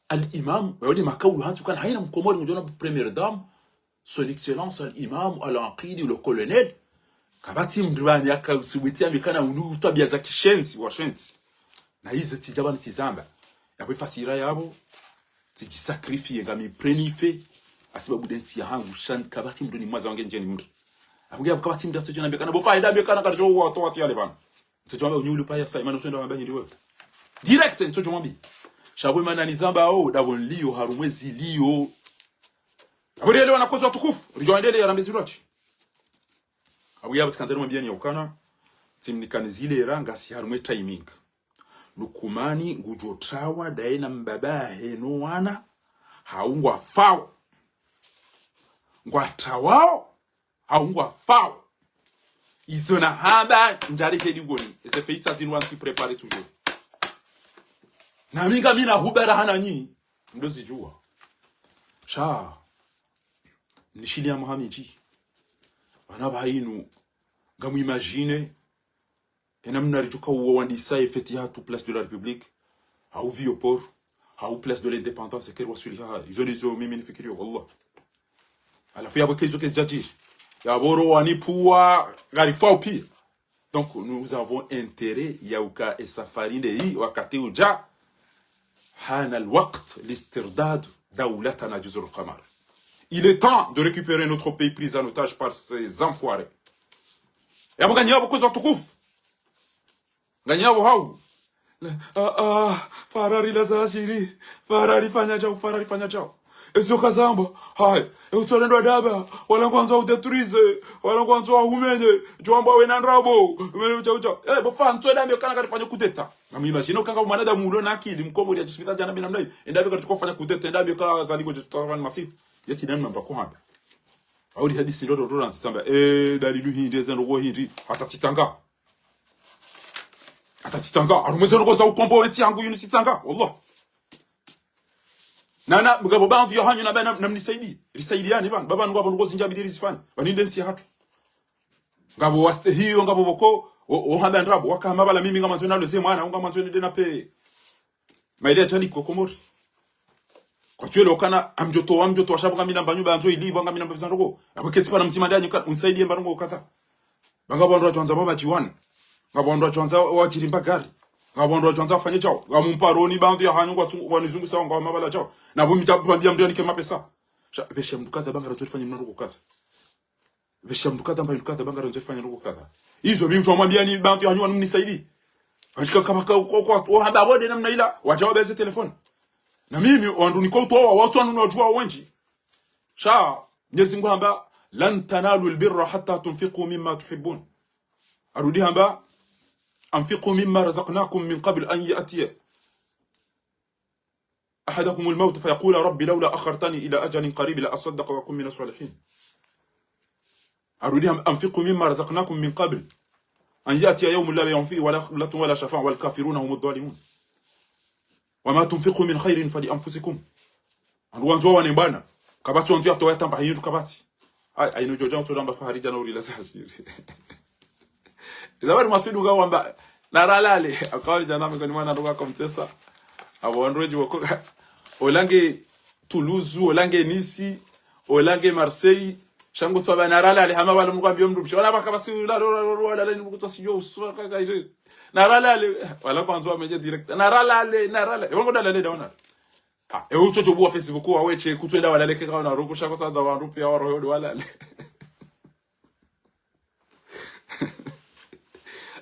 al-imam, wayo de makaulu hantsi ukana haina mkomori ngudjo ona première dame, son excellence al-imam, al-aqidi, le colonel. Kapvatsi mndru pvani yakasubuti yambe ukana unu twabia za kishenzi, washenzi. Na izo tsidja pvanu tsizamba. Yapvo ifasira yapvo, tsidjisacrifier ngami prenife, hasibabu de ntsi yahangu, sha kapvatsi mndru nimwaza wange ndjeni mndru. Apvo nge yapvo kapvatsi mndru atsodjo nambe ukana, bo fa, enda mbe ukana karidjo watowa tu yale pvanu. Ntsodjo mwambia unyulu paya sa, imana usenda mwambia hindri wewe. Direct, ntsodjo mwambia. Sha pvo imana nizambao, dapvo nilio, harumwa ezi lio. Apvo rielewa na kwezi watukufu, ridjo endelea rambe zirwatsi. Apvo yapvo tsikandza nimwambiani yaukana, tsimnikani zile era ngasi harumwa timing. Lukmani ngudjo trawa daye na mbaba yahe no wana, hau ngwafao. Ngwatrawao, hau ngwafao. Izo nahamba, ndjari hedi ngoni. Eze feita zinu wantsi préparer toujours. Na mi ngami na hubera hana nyi. Ndo zidjuwa. Sha. Nishiliya Mohamed. Pvanu pvahanu. Ngamu imaginer. Ena mna ridjuka uwa wandisa efeti yahatru Place de la République, hau Vieux-Port, hau Place de l'Indépendance, eka riwaswili ha, izo ndizo mimi nifikirio, wallah. Halafu yapvo eka izo kazidjadjiri. Yapvo ro wanipvuwa, ngarifao pia. Donc, nous avons intérêt, yauka esafari ndeyi, wakati udja, حان الوقت لاسترداد دولتنا جزر القمر. Il est temps de récupérer notre pays pris en otage par ces enfoirés. Yapvo nganyi yapvo kwezi watukufu. Nganyi yapvo hau. Ah, ah, fara rila zadjiri. Fara rifanya djau, fara rifanya djau. Ezo kazamba. Hai. E utsolendwa daba. Wala ngwandzo udétruiser. Wala ngwandzo wahumenye. Djwamba wena ndrabo. Wena udja udja. Eh, bo fa ntso enda mbe ukana karifanya kudeta. Ngami imaginer ukana mwanadamu ulo na akili, mkomori yadjisumita djana bina mlayi. Enda mbe ukana tuko fanya kudeta. Enda mbe ukana zaliko djitafani masifu. Yeti nani mamba kuhamba. Auli hadisi ndo ndo ndo ntsitsamba. Eh, dalilu hindri, eze ndrongoo hindri. Hata tsitsanga. Hata tsitsanga, harumwa eze ndrongoo za ukombozi entsi yahangu yinu tsitsanga, wallah. Na, na, ngapvo baadhwi yahanyu na, na, namnisaidi, risaidiane pvanu, pvapvanu ngapvo ndrongoo zindji yabidi rizifanye, pvanu nde ntsi yahatru. Ngapvo wastehiyo, ngapvo pvoko, wo, wo hamba ndrabo, waka hamba pvala mimi ngamwandzo nalo ze mwana, ngamwandzo nende napve. Maili yadjali ko Komori. Kwatsu yelewa ukana, amdjotowa, amdjotowa, sha pvo ngami namba nyumba yandzo ilipvwa, ngami namba pvisa ndrongoo. Apvo ketsi pvanu mdzima ndani, ka, unisaidie mba ndrongoo kadha. Ba ngapvo wandru wadjo wandza pvapvadjiwani. Ngapvo wandru wadjo wandza wadjiri mba gari. Ngapvo wandru wadjo wandza wafanye djau. Ngamumparoni pvandru yahanyu ngwatsu-, ngwanizungusa ngwamapvala djau. Na pvo mi tsaku pvambia mndru yanike mapesa. Sha, pvesha mndru kadha ba ngarandzo rifanye mna ndrongoo kadha. Pvesha mndru kadha mba mndru kadha ba ngarandzo rifanye ndrongoo kadha. Izo mi utsu wamwambiani pvandru yahanyu wanu mnisaidi. Ashika kama ka, kwa, kwa, wahamba wode namna ila, wadja wabeze telefoni. Na mimi, wandru nikao utowa, wandru wanu nawajua wendji. Sha, Mwenyezi Mungu hamba, لن تنالوا البر حتى تنفقوا مما تحبون. Harudi hamba, أنفقوا مما رزقناكم من قبل أن يأتي أحدكم الموت فيقول رب لولا أخرتني إلى أجل قريب فأصدق وأكن من الصالحين. Harudi hamba, أنفقوا مما رزقناكم من قبل أن يأتي يوم لا بيع فيه ولا خلة ولا شفاعة والكافرون هم الظالمون. وما تنفقوا من خير فلأنفسكم. Wandru wandzo wane bwana. Kapvatsi wandzo yatowa yatamba hindru kapvatsi. Ayi, ayi, no djodja wandzo ramba fahari djana urila zashiri. Iza bari matwidu nga wamba, naralale. Akawa djana mengoni mwa wandru waka mtsesa. Abo wandru wendji woko. Olange Toulouse, olange Nice, olange Marseille. Sha ngo tswamba naralale, hama wala mngu ambiyo mndru mshe. Wala baka basi ulala, ulala, ulala, ulala, ni mkutsa siyo uswa, kaka, ire. Naralale, wala kwandzo wamenye direct. Naralale, naralale. Ewa ngo dalale daona. Ha, e utso djobu wa Facebook wa weshe, kutsu enda walale keka wana roko, sha kotsa za wandru piya wa roho ndo walale.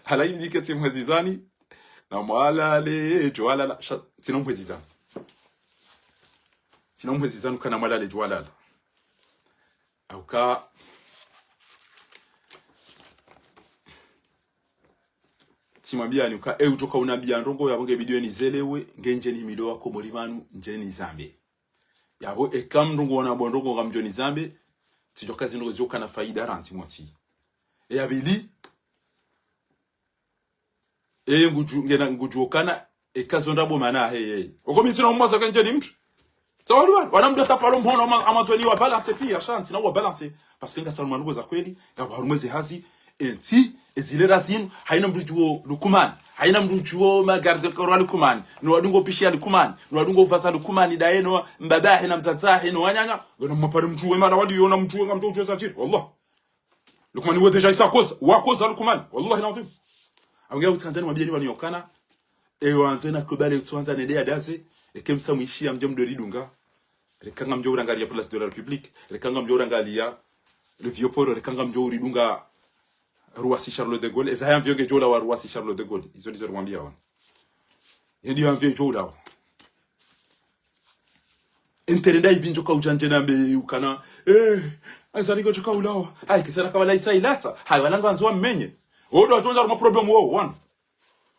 Hala ini nike tsi mhwezi zani, na mwalale, djo walala, sha, tsina mhwezi zani. Tsina mhwezi zani kana mwalale, djo walala. Hauka, tsimwambiyani uka, e utsoka unambiya ndrongo yapvo nge bidi nizelewe, nge ndje nihimiliye wakomori pvanu, ndje nizambe. Yapvo eka mndru ngu wona bo ndrongo ngamdjo nizambe, tsidjoka zindrongo ziyokana fayida randzi mwatsi. E ya pvili, eye ngudju-, ngena ngudjuokana, eka zo ndrabo mana heye. Oko mi ntsina umwaza ka ndje ni mndru. Tsa wali wali, wana mndru atapalo mhono ama-, amwandzoni wa balance piya, sha ntsina wa balance. Parce que ngasi harumwa ndrongo za kweli, ngapvo harumwa ezi hazi, entsi, ezilera zinu, hayina mndru djuo Lukumani, hayina mndru djuo ma garde corps wa Lukumani, no wadungo pishiya Lukumani, no wadungo uvaza Lukumani, daye no mbaba hahe na mdzadze hahe no wananya, wena mwapare mndru we mara wali yona mndru we ngamdjo udjueza djiri, wallah. Lukumani we déjà isa koza, wa koza Lukumani, wallahi al-azim. Amge utsikandzani mwambiyeni wani yokana, eyo andze na kubale utsuandza nende ya daze, eke msa mwishiya mdjo mdo ridunga, reka ngamdjo urangaliya Place de la République, reka ngamdjo urangaliya le Vieux Port, reka ngamdjo uridunga Roissy Charles de Gaulle, eza ya mvio ngedjo ulawa Roissy Charles de Gaulle, izo ndizo rimwambiya wana. Yendi ya mvio ngedjo ulawa. Entere nda ibinjo ka udjandje nambe ukana, eh, Azali ngudjoka ulawa. Ayi, kisara ka wala isa ilatsa. Hayi, wala ngwandzo wamenye. Odo atondza harumwa problème wo, wana.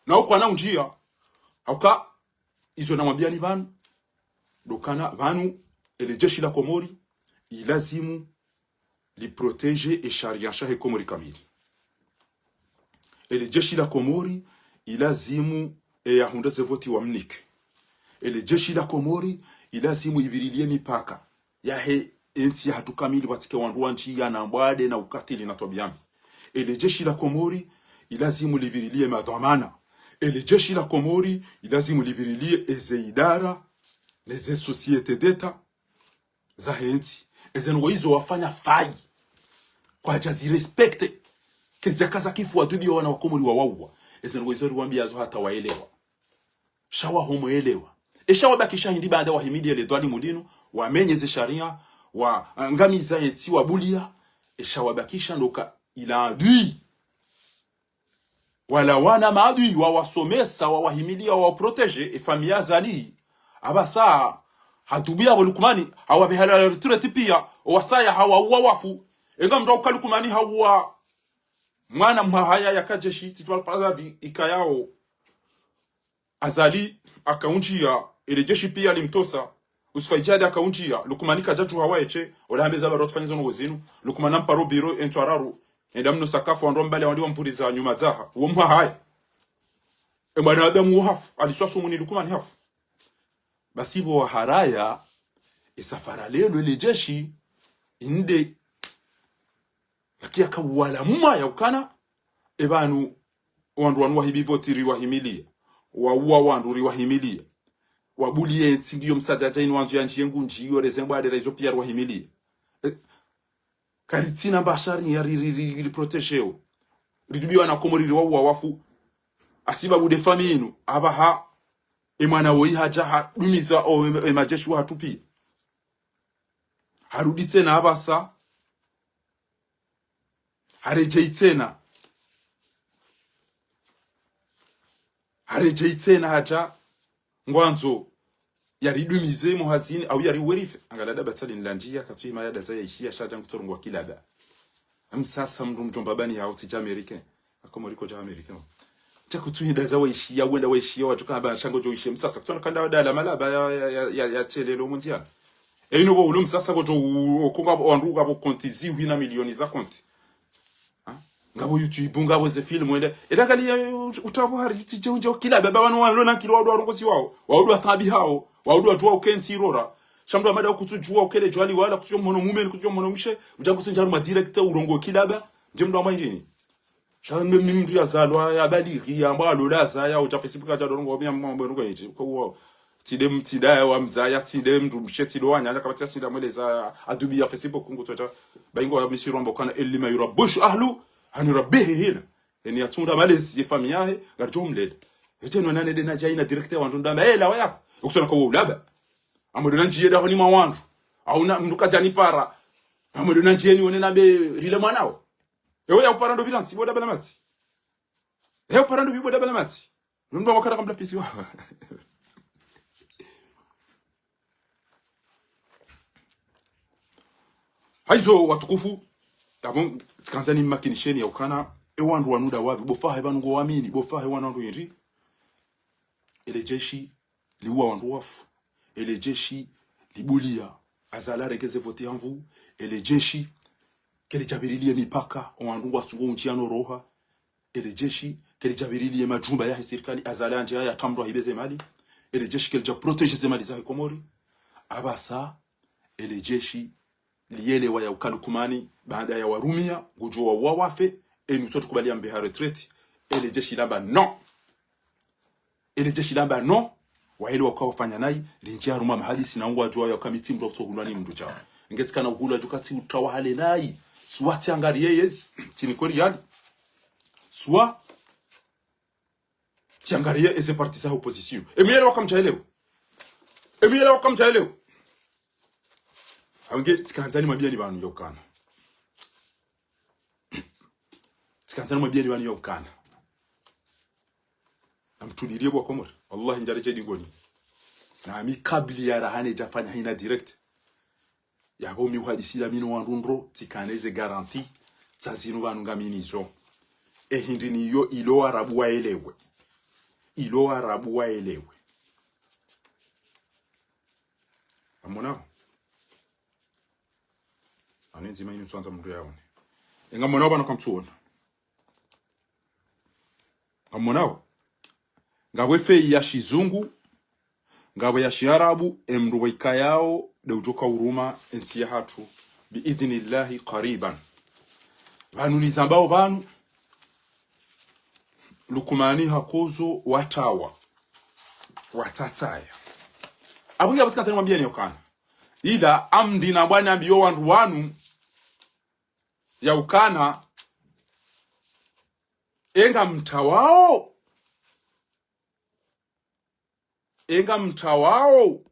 Na ukwana undjiya. Hauka, izo namwambiyani pvanu. Ndo ukana pvanu, ele jeshi la Komori, ilazimu li protéger e shariya shahe Komori kamili. Ele jeshi la Komori, ilazimu e yahundra ze voti wamnike. Ele jeshi la Komori, ilazimu ipvirilie mipaka yahe entsi yahatru kamili, pvatsike wandru wandjiya na mbwade na ukatili na twabiya mbi. Ele jeshi la Komori, ilazimu lipvirilie madhwamana. Ele jeshi la Komori, ilazimu lipvirilie eze idara, neze société d'État, zahe ntsi. Eze ndrongo izo wafanya fayi. Kwadja zi respecter. Kezidjaka za kifu wadhwibiya wana wa Komori wawauwa. Eze ndrongo izo riwambiya zo hata waelewa. Sha waho mwelewa. Esha wabakisha hindri baanda wahimiliye le dhwalimu linu, wamenye ze shariya, wa, angamiza entsi wabuliya. Esha wabakisha ndo uka ila adui. Wala wana maadui wawasomesa, wawahimiliya, wawaprotéger, e famille ya Azali. Apvasa, hadhubuya pvo Lukumani, hawapveha la retraite piya, owasaya hawauwa wafu. Enga mndru uka Lukumani hauwa mwana mhahaya yaka jeshi, titwa pazadi ikayao. Azali akaundjiya, ele jeshi piya limtosa, Usufa Idjadi akaundjiya, Lukumani kadjadjuha waye she, ola hambeza pvaro tsufanya zo ndrongo zinu, Lukumani amparo biro, entsu araru, enda mno sakafu, wandru wambale, wandru wamvuriza nyuma dzaha, wo mhahaya. E mwanadamu wo hafu, aliswa sumu ni Lukumani hafu. Basi pvo waharaya, e safara lelo ele jeshi, inde, lakiya kawala mwaya ukana, e pvanu, wandru wanu wahibi voti riwahimiliya, wauwa wandru riwahimiliya, wabuliya entsi ngiyo msadjadja inu wandzo yandjiye ngundjiyo, reze mbwade ra izo piya riwahimiliya. E, karitsina mbashari ya ri, ri, ri, ri protéger wo. Ridhubiya wana Komori riwauwa wafu. Hasibabu nde famille inu, apvaha, e mwana woyi hadja hadumiza o, e, e majeshi wahatru piya. Harudi tsena apvasa. Haredjeyi tsena. Haredjeyi tsena hadja ngwandzo yaridumize mo hazini, au yariwerife. Angalia daba tsali nila ndziya, katsu hima ya daza yaishiya, sha dja ngutsorongoa kilaba. Msasa mndru mdjomba bani ya utsi dja Américain. Akomori kodja Américain. Tsha kutsu hi daza waishiya, wenda waishiya, wadjuka hamba sha ngodjo ishiya. Msasa, kutsu ona kanda wa dala malaba ya, ya, ya, ya, ya tselelo mondial. E inu bo ulo msasa kodjo u-, okonga wandru ngapvo konti zihwi na milioni za konti. Ha? Ngapvo YouTube, ngapvo ze film, wende. Eda kali ya, u-, utabu hari, utsi dje undje okila, baba wanu wanu lona kilo waudu warongozi wao. Waudu watabi hao. Waudu watuwa ukentsi rora. Sha mndru amada kutsudjuwa ukele djwali wala kutsudjuwa mhono mume, kutsudjuwa mhono mshe. Udja kutsu ndjaru ma direct urongoa kilaba. Ndje mndru amwa indjini. Sha mimi mndru yazalwa, yabalighi, yambwa lola zaya, udja Facebook adja dorongoa, mi ambwa mndru kwa iti. Kwa uwa. Tsi nde mtsi nda ya wamzaya, tsi nde mndru mshe, tsi nde wanyanya, kapvatsi ya shinda mweleza, adubi ya Facebook kungu tsotsha. Bayingo wa misi rombo kana elima yurabush ahlu, hani rabihi hina. Eni yatsunda malezi ye famiyi yahe, ngaridjo mlela. Ete no nane de na djaina directeur wandru ndamba, eh, lawa yako. Ukusona kwa ulaba. Amwe ndo na ndjiye dahoni mwa wandru. Auna mndru kadjani para. Amwe ndo na ndjiye ni one na be rile mwanao. Ewe ya upara ndo pvi la ntsi, bo daba la matsi. Ewe ya upara ndo pvi bo daba la matsi. Ndo mndru wa makara kamla pisi wa. Haizo watukufu, abo, tsikandza ni makinisheni ya ukana, e wandru wanu nda wapvi, bo fahe pvanu ngo wamini, bo fahe wanu wandru yendji. Ele jeshi, liuwa wandru wafu. Ele jeshi, libuliya. Azali arenge ze voti ya nvu. Ele jeshi, kele djabiriliye mipaka, o wandru ngwatsungo undjiya no roha. Ele jeshi, kele djabiriliye majumba yahe sirikali, Azali andjiya ya tamdru ahibe ze mali. Ele jeshi, kele dja protéger ze mali zahe Komori. Apvasa, ele jeshi, liyelewa ya uka Lukumani, baada ya warumiya, ngudjo wauwa wafe, eni usotu kubali yambe ha retraite, ele jeshi lamba non. Ele jeshi lamba non, waelewa uka wafanya nayi, rindji harumwa mahadisi na ungwadjuwa ya uka mi tsi mndru wa kutsohulwa ni mndru djawo. Nge tsikana uhulwa djuka tsi utawa hale nayi, suwa tsiangariye yezi, tsini kweli yali. Suwa tsiangariye eze parti za opposition. Emi yelewa uka mtsaelewa. Emi yelewa uka mtsaelewa. Awe nge, tsikandza ni mwambiyeni pvanu ya ukana. Tsikandza ni mwambiyeni pvanu ya ukana. Namtuliliye bo wa Komori. Wallahi ndjale dje dingoni. Na mi kabla ya rahana djafanya hina direct. Yapvo mi uhadisi la mi no wandru ndro, tsikana ze garantie, tsa zinu pvanu ngami nizo. E hindri niyo ilo Arabu waelewe. Ilo Arabu waelewe. Ngamwonao? Anu ndzima inu tswandza mndru yaone. E ngamwonao pvanu kamtsuona. Ngamwonao? Ngapvo efeyi ya shizungu, ngapvo ya shiarabu, emndru waikayao, nde udjoka uruma, entsi yahatru, bi idhnillahi qariban. Pvanu nizambao pvanu, Lukumani hakozo watawa, watsatsaya. Apvo nge apvo tsikandza ni mwambiyeni ya ukana. Ila amdi na bwana mbiyo wandru wanu, ya ukana, e ngamtawao. E ngamtawao.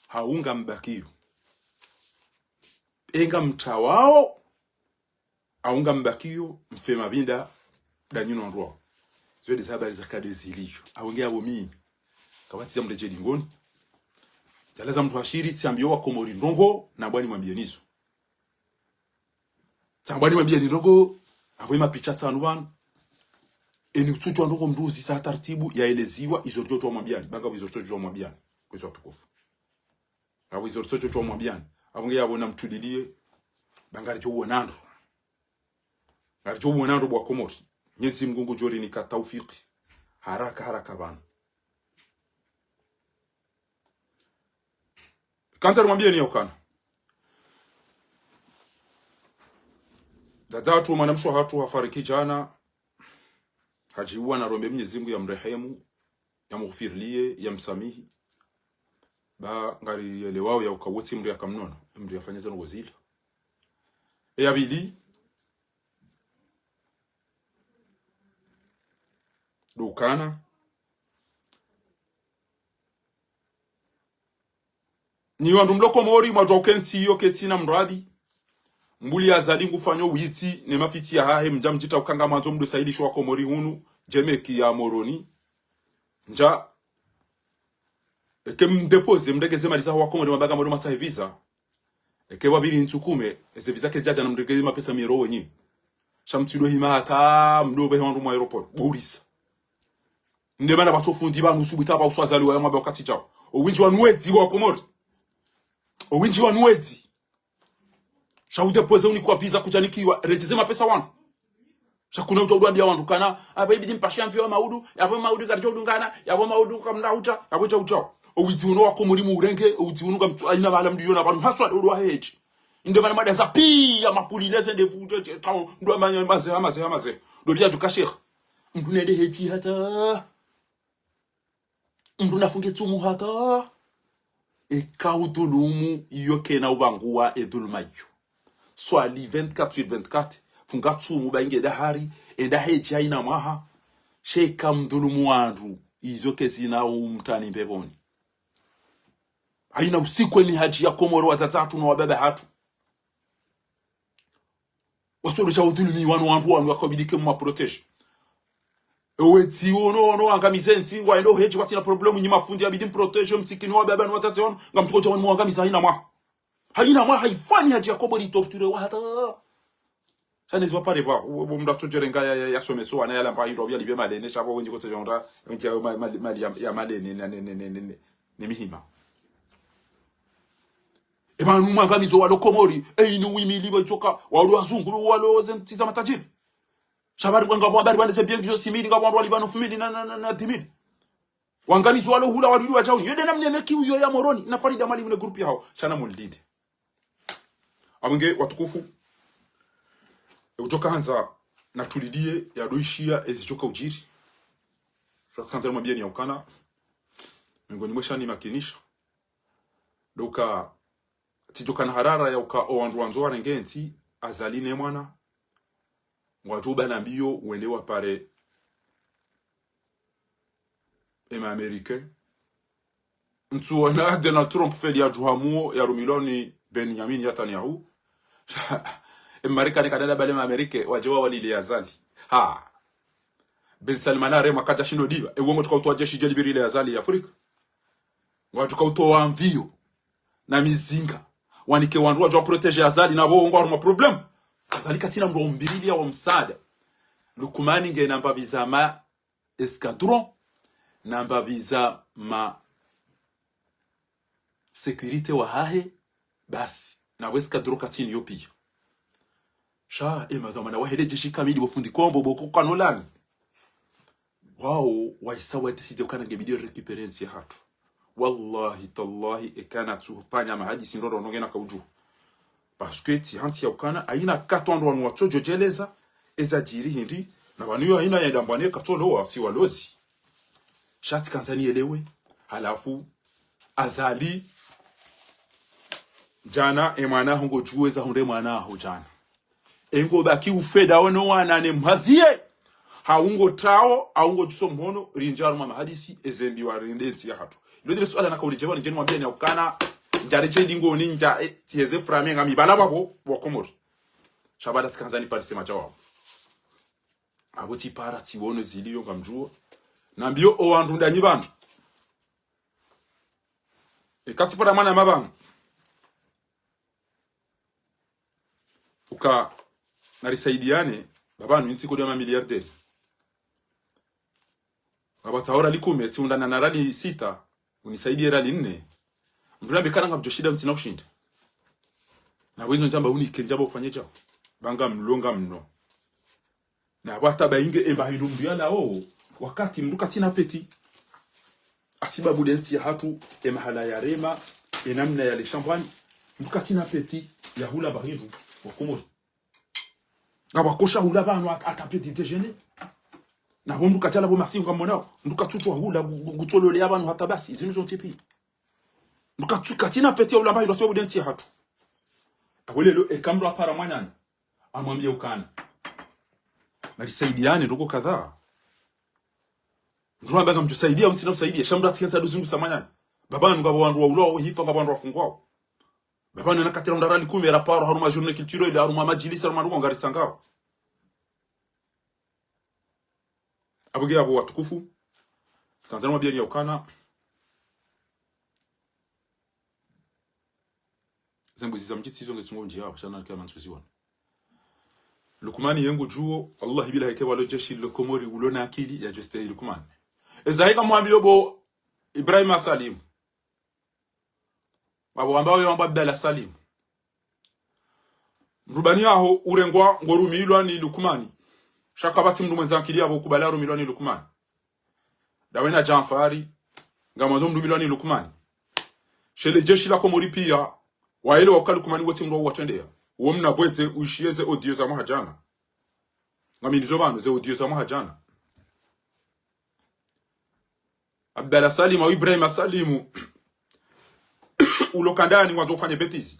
Hau ngambakiyo. E ngamtawao. Hau ngambakiyo, mfe mapvinda, nda nyinyi wandru wao. Zo nde ze habari zakade ziliyo. Awe nge apvo mimi. Kapvatsi za mndru dje dingoni. Djala za mndru hashiri, tsiambiyo wa Komori ndrongo, nambwa ni mwambiyeni zo. Tsambwa ni mwambiyeni ndrongo, apvo emapicha tsanu pvanu. Eni utsudjuwa ndrongo mndru uzisa taratibu, yaeleziwa, izo ridjo twa mwambiyani. Ba ngapvo izo ridjo twa mwambiyani. Kwezi watukufu. Ngapvo izo ritsotsotso mwambiyani. Apvo nge yapvo namtuliliye. Ba ngaridjo uwona ndro. Ngaridjo uwona ndro bo wa Komori. Mwenyezi Mungu ngudjo rinika taufiki. Haraka, haraka pvanu. Kandza rimwambiyeni ya ukana. Dzadza hatru, mwanamshe hatru hafariki djana. Hadjiuwa, narombe Mwenyezi Mungu yamrehemu, yamughufiriliye, yamsamihi. Ba ngarielewao ya uka wo tsi mndru yaka mnono, mndru yafanya ze ndrongo zila. Eya pvili, ndo ukana. Nyi wandru mlo Komori, mwadjuwa uka entsi iyo kaitsina mradi. Mbuli Azali ngufanyo witsi ne mafitsi yahahe, mdja mdjita ukanga mwandzo mdo sailisho wa Komori hunu, djemeki ya Moroni. Ndja, eke mdepoze, mregeze mali zaho wa Komori, mabanga mdo matsahe visa. Eke wabili ntsu kume, eze visa kezidjadja na mregeze mapesa miro wenyi. Sha mtsido hima hata mdo behe wandru mwa aéroport. Bourisa. Nde mana batso fundi banu usubuta ba uswa Azali wa yamwa ba wakati djao. Owindji wanu wedzi wa Komori. Owindji wanu wedzi. Sha udepoze unikwa visa kudjanikiwa, redjeze mapesa wanu. Sha kuna udja udo ambia wandru kana, aba ibidi mpashe amviwa maudu, yabo maudu karidjo udungana, yabo maudu kamna uta, yabo dja udjao. Owidzi unu wa Komori muurenge, owidzi unu ngamtsu, ayina bala mdu yona banu, haswa ndo wa hedji. Inde bana mada za piya mapuli leze nde vuto, tse, tao, ndo amanya maze, maze, maze. Ndo biya djuka shekha. Mdu nende hedji hata. Mdru nafunge tsumu hata. Eka udhulumu, iyo kena ubanguwa edhuluma iyo. Swali vingt-quatre sur vingt-quatre. Funga tsumu ba inge dahari, enda hedji hayina mwaha. Sha eka mdhulumu wandru, izo kezina umtani mbepvoni. Hayina usiku eni hadji ya Komoro wadzadze hatru no wababa hatru. Watsolo sha udhulumi wanu wandru wanu wakabidi ke mwa protège. Ewe tsi wono, wono wangamize ntsi, ngwaendo hedji kwatsina problème nyi mafundi yabidi mprotège msikini wababa no wadzadze wanu, ngamtsuko sha wanu mwangamiza hayina mwaha. Hayina mwaha hayifani hadji ya Komori torture wa hata. Sha nezi wapare ba, uwe bo mdru atsodjere nga ya, ya, ya someso wana yalamba hindru ya libe malene, sha bo wendji kotse djonda, wendji ya ma-, ma-, mali ya, ya malene, ne, ne, ne, ne, ne, ne mihima. Eba nu mwangamizo walo Komori, e inu wimili ba itsoka, walo wazungu, walo ze ntsi za matajiri. Sha bari ngapvo, bari bane ze bien ngizo six mille, ngapvo wandru waliba neuf mille na, na, na, na dix mille. Wangamizo walo hula wadudi wadjao, yede na mnene kiu yo ya Moroni, na Farida Mwalimu ne groupe yaho, sha na mulinde. Abonge watukufu, e udjoka handza na tulidie ya doishiya ezi djoka udjiri. Sha handza nimwambieni ya ukana, miongoni mwa sha ni makinisha. Ndo uka, tsidjoka na harara ya uka o wandru wandzo warenge ntsi, Azali ne mwana, ngwadjo uba na mbiyo wende wapare ema Américain. Ntsu wana Donald Trump feli ya djuhamuo ya rumiloni Benjamin Netanyahu. E Marekani kadada bale ma Américain, wadje wawalile Azali. Ha. Ben Salman are mwakadja shindo diba. E wongo tuka utowa jeshi djeli biri le Azali ya Afrika. Ngwadjo uka utowa mviyo na mizinga. Wanike wandru wadjo wa protège Azali na bo ngwa harumwa problème. Azali katsina mdru mbili ya wa msaada. Lukumani nge namba biza ma escadron, namba biza ma sécurité wahahe, basi. Na we escadron katsini yo piya. Sha, e madhwamana wahe le jeshi kamili bo fundi Kombo, bo kukanolani. Wao, wahisa wa décidé ukana nge bidi récupérer ntsi ya hatru. Wallahi, tallahi, ekana tsufanya mahadisi ndrongoo ngena kaudju. Parce que tsi hantsi ya ukana, hayina katwa ndo wanu watsodjo djeleza, eza djiri hindri, na wanu yo hayina yenda mbwane katsolo wa si walozi. Sha tsi kandza niyelewe, halafu, Azali, djana, e mwana aho ngodjuwe za hundre mwana aho djana. Engo baki ufeda ono wana ne mhaziye. Haungo tao, haungo djuso mhono, rindja harumwa mahadisi, ezembi warende ntsi ya hatru. Ilo ndile suala na kauli djewa, ndjeni mwambieni ya ukana, ndjare che dingo ni ndja, e, tsi eze frame ngami bala babo, wa Komori. Sha bala tsi kandza niparise madjawabu. Abo tsipara, tsiwono ziliyo ngamdjuo. Na mbiyo o wandru ndanyi banu. E katsipara mwana mabanu. Uka, narisaidiane, baba nu intsi kodi ya mamiliardaire. Ngapvo tsaho riali kume, tsiundana na riali sita, unisaidiye riali nne. Mdru nambe kana ngamdjo shinda mtsina ushinda. Na wezo ndjamba unike, ndjamba ufanye djao. Ba ngamlonga mno. Na wata ba inge emba hindru mdru yalao, wakati mdru katsina peti. Hasibabu le ntsi ya hatru, emahala yarema, enamna yale shambwani, mdru katsina peti, ya hula ba hindru, wa Komori. Ngapvo wakosha hula banu hata, hata peti déjeuner. Na bo mdru kadjala bo masihu ngamonao, mdru katsutswa hula, gu-, gu-, gutsolole ya banu hata basi, zinu zontsi piya. Mdru katsu-, katsina peti ya hula ba hindru hasibabu le ntsi ya hatru. Abo lelo, eka mdru apara mwananya. Amwambie ukana. Narisaidiane ndrongoo kadhaa. Mdru amba ngamdjosaidia, mtsina usaidia. Sha mdru atsikentsa ndo zungusa mwananya. Baba nu ngapvo wandru waulwao, hifa ngapvo wandru wafungwao. Baba nena katira mndru rali kume, raparo harumwa journée culturelle, harumwa madjilisi, harumwa ndrongoo ngaritsangao. Apvo nge apvo watukufu, tsandzani mwabiani yaukana. Zembuzi za mdjitsi zo nge tsungo ndji yapvo, sha na kia mantsuzi wana. Lukmani ye ngudjuo, wallahi billahi, eka pvalo jeshi lo Komori ulo na akili, yadjo stehi Lukmani. Eza hika mwambiyo bo Ibrahima Salimu. Apvo wamba oyo wamba Abdallah Salimu. Mndru bani yaho urengwa ngorumilwa ni Lukmani. Sha kapvatsi mndru mwendza akili yapvo ukubali arumilwa ni Lukmani. Ndawe na Djanfari, ngamwandzo mrumilwa ni Lukmani. She le jeshi la Komori pia, waelewa uka Lukmani wetsi mndru wa uwatrendeya. Uwo mna bwedze uishiye ze audio za mwaha djana. Ngaminizo pvanu ze audio za mwaha djana. Abdallah Salimu au Ibrahima Salimu. Ulo kandani ngwandzo ufanye bêtise.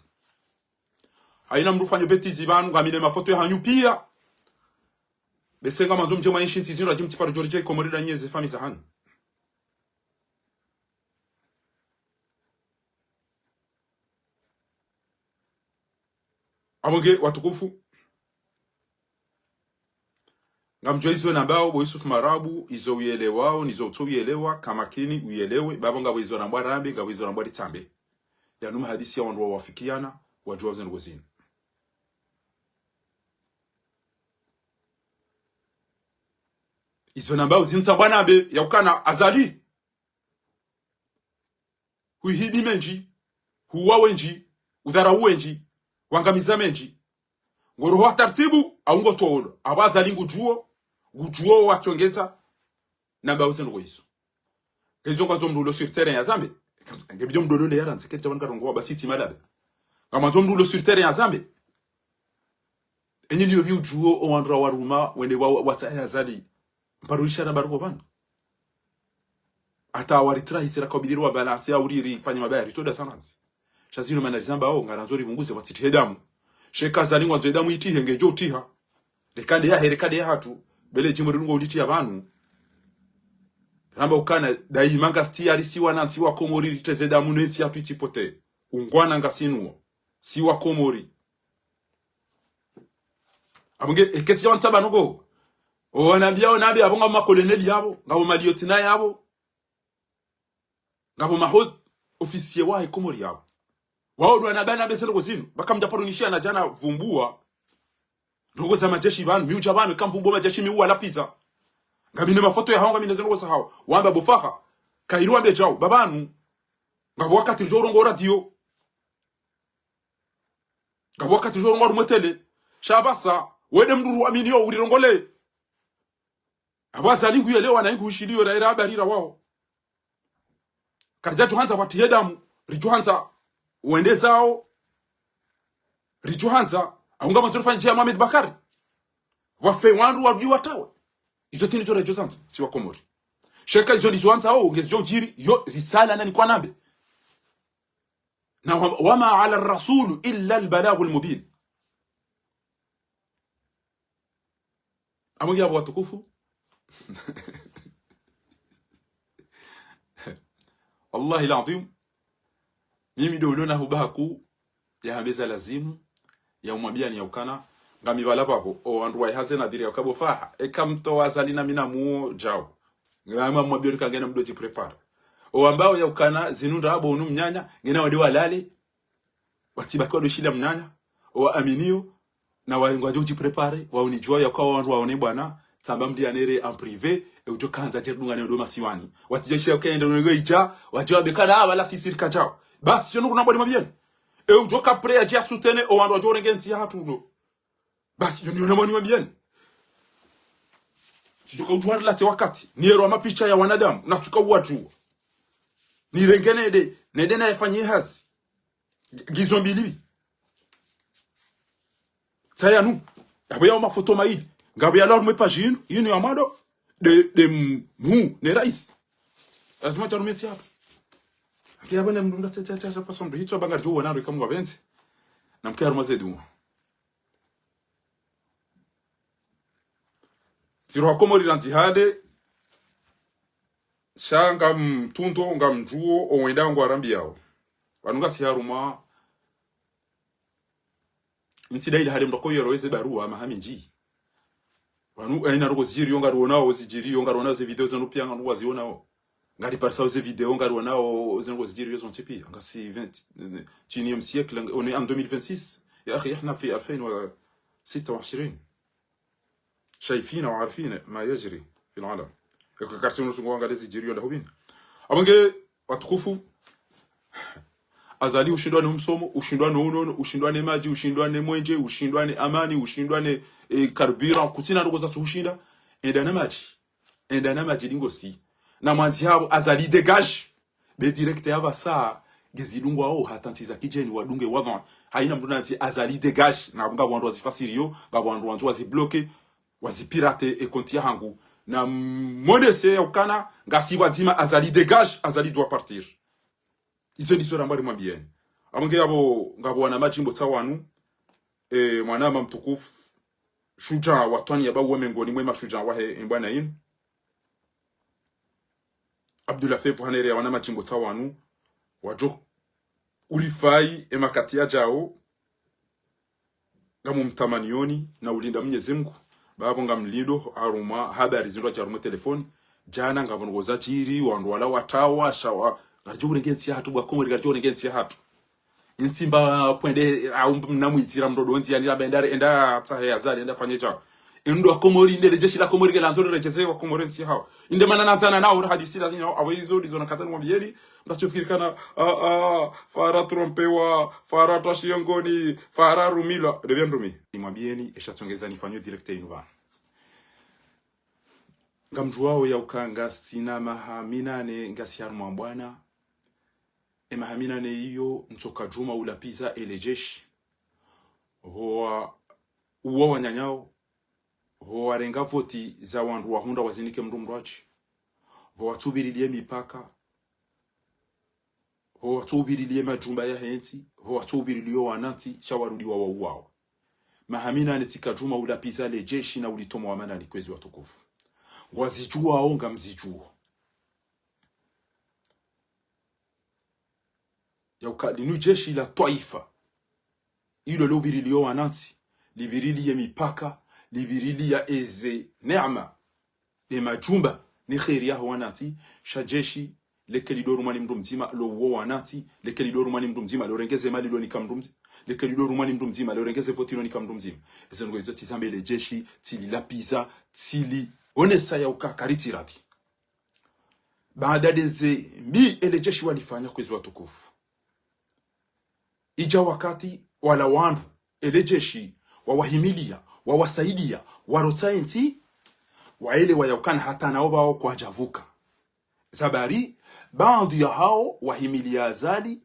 Haina mndru ufanye bêtise pvanu, ngamine mafoto yahanyu pia. Bese ngamwandzo mdje mwaenshi ntsi zinu, radji mtsiparo djori dje Komori nda nyeze famiyi zahanyu. Apvo nge watukufu, ngamdjuwa izo nambao bo Yusuf Marabu, izo uyelewao, nizo utso uyelewa, kamakini uyelewe, baba ngapvo izo nambwa rambe, ngapvo izo nambwa ritsambe. Yanu mahadisi ya wandru wawafikiana, wadjuwa zendrongoo zinu. Izo nambao zinu tsambwa nambe, yaukana Azali. Huihibi mendji, huwa wendji, udharau wendji, wangamiza mendji. Ngoroho wa tartibu, au ngotolo. Apvo Azali ngudjuo, ngudjuo watsongeza, nambao zendrongoo izo. Ngezo ngwandzo mndru ulo sur terrain yazambe. Nge bidi mndru ulo le yarandzi, ketsa wanu karongowa basi tsi malabe. Ngamwandzo mndru ulo sur terrain yazambe. Enyi ndiyo pvi udjuo, o wandru rawaruma, wende wa, wa, watsahe Azali. Mparo ishara baruko pvanu. Hata waritrahisira kwa bidi riwa balance ya uriri fanye mabaya, ritsoda sananzi. Sha zinu mana rizambao, ngarandzo ripvunguze watsitihe damu. She eka Azali ngwandzo damu itihe, ngedjo utiha. Reka nde yahe, reka nde yahatru, bele djimbo rilungo ulitiya pvanu. Ramba ukana, daima ngasi tayari si wanantsi wa Komori ritreze damu ne ntsi yahatru itsipotee. Ungwana ngasi nuwo. Si wa Komori. Apvo nge, eketsi ya wantsaba nogo. O wanambia, o nambe, apvo ngapvo makoloneli yapvo, ngapvo maliotna yapvo. Ngapvo mahaut officier wahe Komori yapvo. Wao ndo wanabana bese ndrongoo zinu. Baka mdjaparo nishiya na djana pvumbua. Ndrongoo za majeshi pvanu, mi udja pvanu, eka mpvumbua majeshi mi uwalapviza. Ngamine mafoto yahao, ngamine zendrongoo zahao. Wamba bo Faha, kairi wambe djau, baba nu. Ngapvo wakati ridjo urongoa radio. Ngapvo wakati ridjo urongoa harumwa télé. Sha apvasa, wende mndru ruaminiyo, urirongole. Apvo Azali nguyelewa na nguishiliyo, ra ira habari ra wao. Karidja djuhandza watihe damu, ridjuhandza wende zao, ridjuhandza, au ngamwandzo rifanye dje ya Mohamed Bacar. Wafe wandru warudi watawe. Izo tsi ndizo radjo zandza, si wa Komori. She eka izo ndizo wandzao, ngezidjo udjiri, yo risala nani kwa nambe. Na wa, وما على الرسول إلا البلاغ المبين. Apvo nge apvo watukufu. Wallahi ladhwim. Mimi ndo ulo na huba haku ya hambeza lazimu, ya umwambiani yaukana, ngami pvala pvapvo, o wandru wayihaze nadhiri ya uka bo Faha, eka mtowa Azali na mi namuo djau. Ngami mwambiori ka ngena mdo djiprépare. O wambao yaukana, zinu ndrabo unu mnyanya, ngena wadi walale, watsibaki wado shila mnanya, o waaminiyo, na wa ngwadjo udjiprépare, wa unidjua ya uka wandru waone bwana, tsamba mdi anere en privé, e udjo kandza djeri dungane udo masiwani. Watsidjo shia uka ende unenge idja, wadjo wabekana, ah, wala sisi rika djao. Basi, yo nuku nambwa ni mwambiani. E udjo ka prêt ya djia soutenir, o wandru wadjo urenge ntsi yahatru ulo. Basi, yo niyo nambwa ni mwambiani. Tsidjo ka udjuwa rilate wakati, niyero mapicha ya wanadamu, na tsuka uwadjuwa. Nirenge nende, nende na yafanye hazi. Ngizo mbili. Tsayanu. Yapvo yao mafoto mayili. Ngapvo yalo harumwa page yinu, yinu ya mwando, nde, nde m-, mu, ne raisi. Lazima tsarume ntsi yahatru. Haki yapvo ne mndru nda tsa, tsa, tsa, tsa, paso mndru hitswa banga ridjo uwona ndo ika Mungu apvendze. Na mke harumwa zedu. Ntsi roha Komori randzi hade, sha ngamtsundo, ngamdjuo, o wenda ngwarambiyao. Pvanu ngasi harumwa, Ntsi daila hale mndru akoyero eze barua maha mindji. Pvanu, eh, ina ndrongoo zidjiriyo ngarionao, zidjiriyo ngarionao, ze video zinu pia nganu wazionao. Ngariparisao ze video ngarionao, ze ndrongoo zidjiriyo zontsi pia. Ngasi vingt, eh, tsi unième siècle, on est en deux mille vingt-six. يا أخي، إحنا في ألفين وستة وعشرين. شايفين وعارفين ما يجري في العالم. Eka karisi unu sungu wangale zidjiriyo ndahupvini. Apvo nge, watukufu, Azali ushindwa ne msomo, ushindwa ne unono, ushindwa ne madji, ushindwa ne mwenje, ushindwa ne amani, ushindwa ne, eh, carburant, kutsina ndrongoo zatsu ushinda, enda na madji. Enda na madji lingosi. Na mwandzi hapvo, Azali dégage. Be direct ya pvasa, ngezidungwao, hata ntsi za kidjeni, wadunge wapvanu. Haina mndru nantsi Azali dégage, na ngapvo wandru wazifasiriyo, ngapvo wandru wandzo wazibloqué, wazipirate e compte yahangu. Na monese ya ukana, ngasi pvwadzima Azali dégage, Azali doit partir. Izo ndizo ramba rimwambiyeni. Apvo nge apvo ngapvo wana madjimbo tsa wanu, e, mwanama mtukufu, shujaa wa twani ya bawu mengoni mwe mashujaa wahe embwana inu. Abdullah Fefu hanere ya wana madjimbo tsa wanu, wadjo urifai e makati yadjao, ngamumtamanioni na ulinda Mwenyezi Mungu. Bapvo ngamlindo harumwa habari zindru adja harumwa telefoni. Djana ngapvo ndrongoo zadjiri, wandru wala watawa, shawa. Ngaridjo urenge ntsi yahatru, bwa Komori, ngaridjo urenge ntsi yahatru. Ntsi mba pvwende, au mna mwizira mndru ndo ntsi, yani la bendare, enda tsahe Azali, enda fanye djao. Ndo wa Komori, nde le jeshi la Komori, ke landzo riredjeze wa Komori ntsi yahawo. Inde mana nandzana nao, hadisi la zinyo, apvo izo, ndizo nakatsa nimwambiyeni, mnasifikiri kana, ah, ah, fara trompewa, fara twashiyo ngoni, fara rumilwa, ndepvi ndrumi. Nimwambiyeni, esha tsongeza nifanyo direct inu pvanu. Ngamdjuwao ya uka ngasina maha minane ngasi harumwa mbwana. E maha minane iyo ntsoka djuma ulapviza ele jeshi. Pvo wa, uwo wananyao, pvo warenga voti za wandru wahundra wazinike mndru mndru adji. Pvo watsubirilie mipaka. Pvo watsubirilie majumba yahe ntsi. Pvo watsubirilie wanantsi, sha warudi wawauwawa. Maha minane tsika djuma ulapviza le jeshi na ulitomowa manani kwezi watukufu. Ngwazidjuwao ngamzidjuwo. Ya uka linu jeshi la twaifa. Ilo lubirilie wanantsi, libirilie mipaka, libirilie eze neema, ne majumba, ne kheri yaho wanantsi, sha jeshi, leke lidorumwa ni mndru mdzima, lo uwo wanantsi, leke lidorumwa ni mndru mdzima, lorengeze mali lonika mndru mdzi-, leke lidorumwa ni mndru mdzima, lorengeze voti lonika mndru mdzima. Eze ndrongoo izo tsizambe le jeshi, tsililapviza, tsilionesa ya uka karitsiradi. Baada ndeze mbi ele jeshi walifanya kwezi watukufu. Idja wakati wala wandru, ele jeshi, wawahimilia, wawasaidia, warotsa entsi, waelewa ya ukana hata nao pvao kwadjavuka. Zabari, baadhwi yahao wahimilia Azali,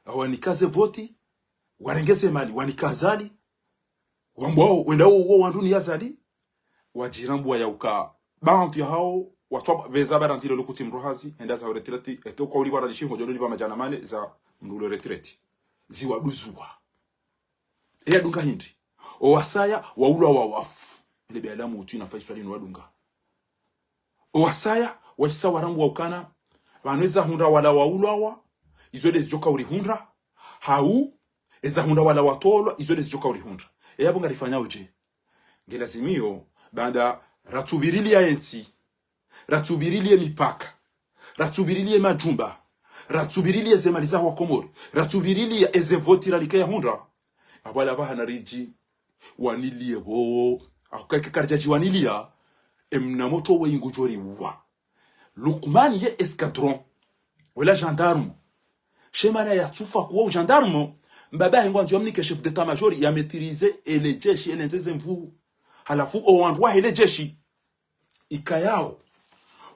wanika ze voti, warenge ze mali, wanika Azali, wambwao, wendao uwo wandru ni Azali, wadjirambuwa ya uka, baadhwi yahao, watwa pveza barandzile lokutsi mndru hazi, enda za retraite, eke uka ulipva radishi, ngodjo ulipva madjana mane za mndru lo retraite. Ziwaduzuwa. Eya dunga hindri. Owasaya, waulwa wawafu. Ele be alamu utwi na faiswali no wadunga. Owasaya, washisa warambuwa ukana, pvanu eza hundra wala waulwawa, izo ndezidjoka urihundra, hau, eza hundra wala watolwa, izo ndezidjoka urihundra. Eya pvo ngarifanyao dje. Ngelazimiyo, baanda ratsubirilia entsi, ratsubirilie mipaka, ratsubirilie majumba, ratsubirilie ze mali za wakomori, ratsubirilie eze voti ralike ya hundra. Apvo wala pvahana ridji wanilie pvo. Akukake karidjadji wanilia, emna motro we ingudjori wa. Lukmani ye escadron. Wela gendarme. Shemana ya tsufa kuwa u gendarme. Mbaba hengo andzo yamnike chef d'état-major ya maîtriser ele jeshi ele ndzeze mvu. Halafu o wandru wahe le jeshi. Ikayao.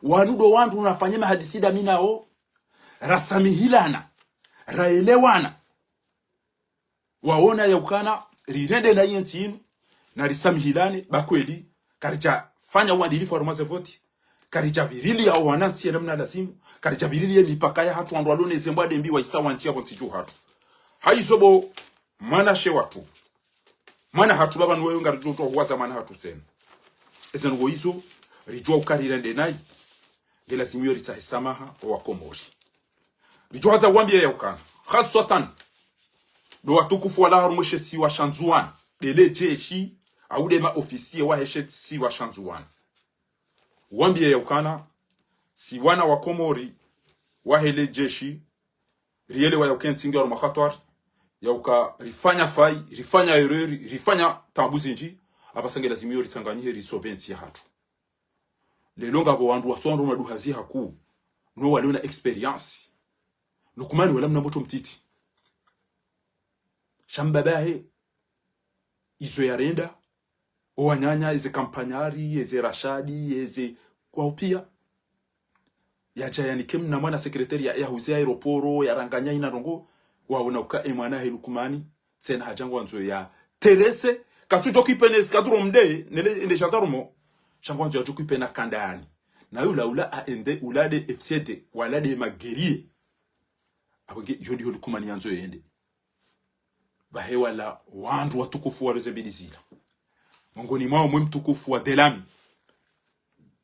Wanu ndo wandru nafanye mahadisi ndami nao. Rasamihilana. Raelewana. Waona ya ukana, rirende na yentsi inu, na risamihilane, ba kweli, karidjafanya uadilifu harumwa ze voti, karidjabirilia owanantsi ye namna lazimu, karidjabirilia ye mipaka yahatru wandru walone ze mbwa ndembi waisa wantsi yapvo ntsi dju hatru. Haizo bo, mwanashe watru. Mwana hatru baba nuwewe ngaridjo utwa huwaza mwana hatru tsena. Eze ndrongoo izo, ridjuwa uka rirende nayi, ngelazimiyo ritsahe samaha owakomori. Ridjo hadza wambiya ya ukana. Khaswatan. Ndo watukufu wala harumwa she isiwa sha Ndzuwani. ele jeshi, au nde ma officiers wahe she isiwa sha Ndzuwani. Wambie yaukana, si wana wa Komori, wahe le jeshi, rielewa yauka entsi ngiyo harumwa khatwari, yauka rifanya failles, rifanya erreurs, rifanya taabu zindji, apvasa nge lazimu yo ritsanganyihe risauver entsi yahatru. Leo ngapvo wandru wasonda maduhazi hakuu, no walio na expérience. Lukumani wala mna motro mtiti. Sha mbabahe, izo yarenda, owananya, eze Kampanyari, eze Rashadi, eze kwao pia. Yadja yanike mna mwana secrétaire ya, yahuze aéroport, yaranganya ina ndrongo, waona uka emwana he Lukumani, tsena hadja ngwandzo ya terese, katsudjo kipene zi kaduro mde, nele ende gendarme, sha ngwandzo yadjo kipena Kandayani. Na yula ula aende, ula nde F C D, wala nde ma guerriers. Apvo nge, iyo ndiyo Lukumani yandzo yende. Pvahe wala wandru watukufu walo ze mbili zila. Mongoni mwao mwe mtukufu wa Delami.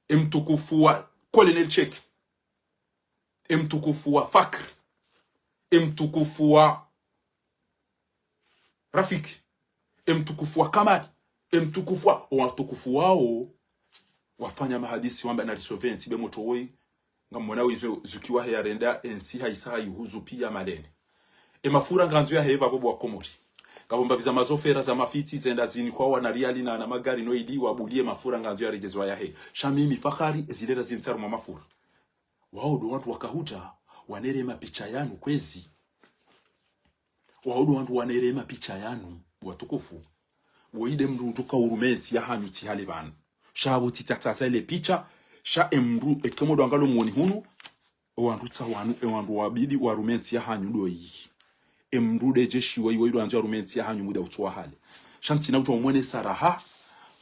E mtukufu wa Colonel Cheikh. E mtukufu wa Fakri. E mtukufu wa Rafiki. E mtukufu wa Kamali. E mtukufu wa, watukufu wao. Wafanya mahadisi wamba na risauver entsi be motro woyi. Ngamwona wizo zukiwa he yarenda entsi haisa hayihuzu pia malene. E mafura ngandzo yahe pvapvo bo wa Komori. Ngapvo mbapvi za mazofera za mafiti zenda zini kwa wana riali na, na magari no idi wabulie mafura ngandzo yaredjezwa yahe. Sha mimi Fakhari ezilera zintsaru mwa mafura. Wao ndo wandru wakahudja, wanere mapicha yanu kwezi. Wao ndo wandru wanere mapicha yanu, watukufu. Woyi nde mndru udjo ka urume entsi yahanyu tsi hale pvanu. Sha apvo tsi tataza ile picha, sha emndru, eke modo angalo mwoni hunu, ewandru tsa wanu, ewandru wabidi warume entsi yahanyu ndo iyi. Emndru nde jeshi woyi, woyi ndo andzo arume entsi yahanyu muda utsu wa hale. Sha ntsina udjo mwone saraha,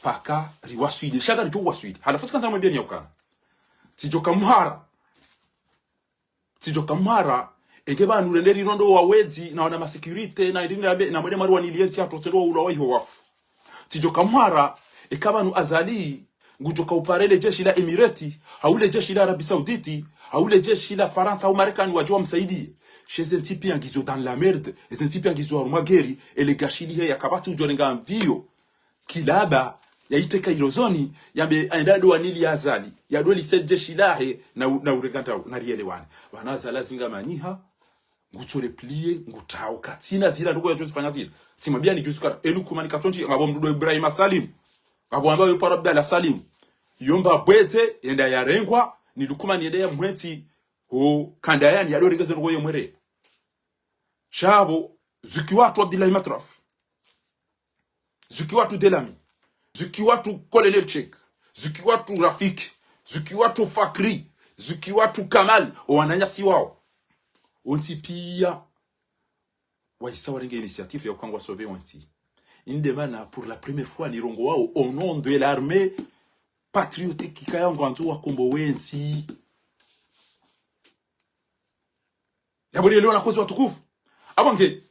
paka riwaswili. Sha ka ridjo waswili. Halafu tsikandza mwambiani yaukana. Tsidjo kamhara. Tsidjo kamhara, enge pvanu rende rirondo wawedzi, na wana ma sécurité, na irindi rambe, na mwende maruwa nili entsi yahatru, tsendo waula waiho wafu. Tsidjo kamhara, eka pvanu Azali, ngudjo ka upare le jeshi la Emirati, hau le jeshi la Arabie Saoudite, hau le jeshi la Farantsa, hau Marekani wadjo wamsaidie. She ze ntsi pia ngizo dans la merde, eze ntsi pia ngizo harumwa guerre, ele gashi lihe ya kapvatsi udjo renga avion. Kilaba, yaiteka ilozoni, yambe, aenda ndo wanili Azali, yando lise le jeshi lahe, na u-, na urenga ndrau, na rielewane. Pvanu Azali azinga manyiha, ngutso replier, ngutrao, katsina zila, ndoko yadjo zifanya zila. Tsimwambiani juzi ka, e Lukumani katsondji, ngapvo mndru ndo Ibrahima Salim. Ngapvo amba yo paro Abdallah Salim. Yomba bwedze, yenda yarengwa, ni Lukumani yende yamhwentsi, ho, Kandayani, yando rengeze ndoko yo mwere. Sha apvo, zuki watru Abdillahi Matraf. Zuki watru Delami. Zuki watru Colonel Cheikh. Zuki watru Rafiki. Zuki watru Fakri. Zuki watru Kamal. Owananyasi wao. Wontsi pia. Waisa warenge initiative ya uka ngwa sauver wontsi. Inde mana, pour la première fois, nirongoao au nom de l'armée patriotique kaya ngwandzo wakombowe entsi. Yapvo rielewana kwezi watukufu. Apvo nge.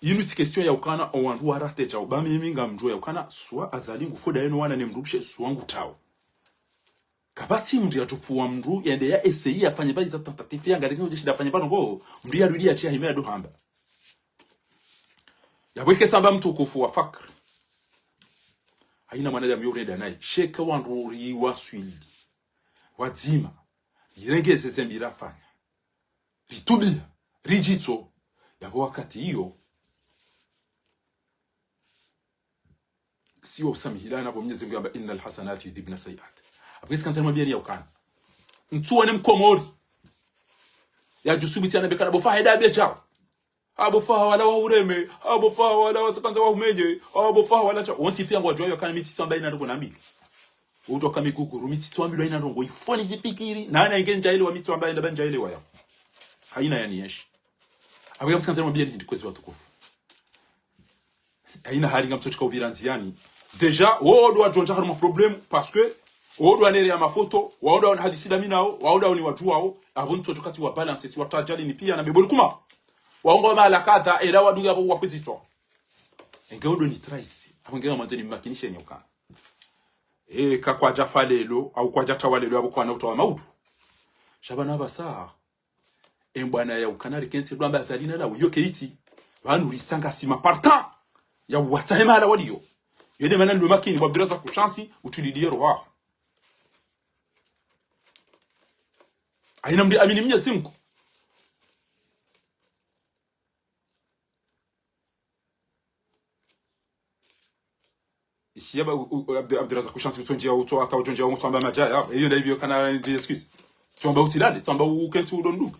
Inu tsi question yaukana, owandru warateja, oba mimi ngamdjuo yaukana, swa Azali ngufo ndaye no wana ne mndru mshe, swa ngutrao. Kapvatsi mndru yadjopvuwa mndru, yende ya essayer yafanye pvali za tentative yangalike ndje shinda afanye pvanu ngo, mndru yarudi yatshiya hime yado hamba. Yapvo ike tsamba mtukufu wa Fakri. Haina mwanadamu yo urenda naye. Sheka wandru riwaswili. Wadzima. Rirengeze ze mbi rafanya. Ritubia. Ridjitso. Yapvo wakati iyo. Siwa usamihilana pvo Mwenyezi Mungu yamba, "Innal hasanati yudhhibna sayyi'at." Apvo isi kandza nimwambiani yaukana. Ntsuwone mkomori. Yadjusubiti anambe kana bo Faha heda abe djao. Abo Faha wala wahureme, abo Faha wala watsakandza wahumenye, abo Faha wala tsa. Wontsi pia ngwadjuao yaukana mi tsitswamba ina ndrongo nambi. Utoka miguguru, mi tsitswambilwa ina ndrongo, ifoni zipikiri, nana inge ndjaelewa mi tswamba ina ba ndjaelewa ya. Haina yani yeshi. Apvo ya msikandza nimwambiani hindri kwezi watukufu. Haina hali ngamtsotsika upvira ndziani. Déjà, wo ndo wadjondja harumwa problème, parce que, wo ndo wanere ya mafoto, wo ndo wana hadisi ndami nao, wo ndo wani wadjuwao, apvo ntsodjo kati wa balance, si watajali ni pia na beboli kuma. Waongo mahala kadha, ela wadunga apvo wakwizitswa. Enge wo ndo ni trace, apvo nge ngamwandzo ni makinishe nyoka. E, ka kwadja fa lelo, au kwadja tawa lelo, apvo kwana utawa maudu. Sha pvanu apvasa, e mbwana yaukana rikentsi ndo amba Azali na lawe, yo keitsi. Pvanu risanga sima partant ya watsahe mahala waliyo. Yo nde mana ndo makini, bo Abdourazak Shansi, utuliliye roho. Hayina mdru amini Mnyezi Mngu. Ishiya ba, u, u, Abdu-, Abdourazak Shansi utsondjiya utso hata utsondjiya ungo tsamba madjaya. Eyo nda ipviyo kana ndi excuse. Tsamba utsilale, tsamba ukentsi udondunga.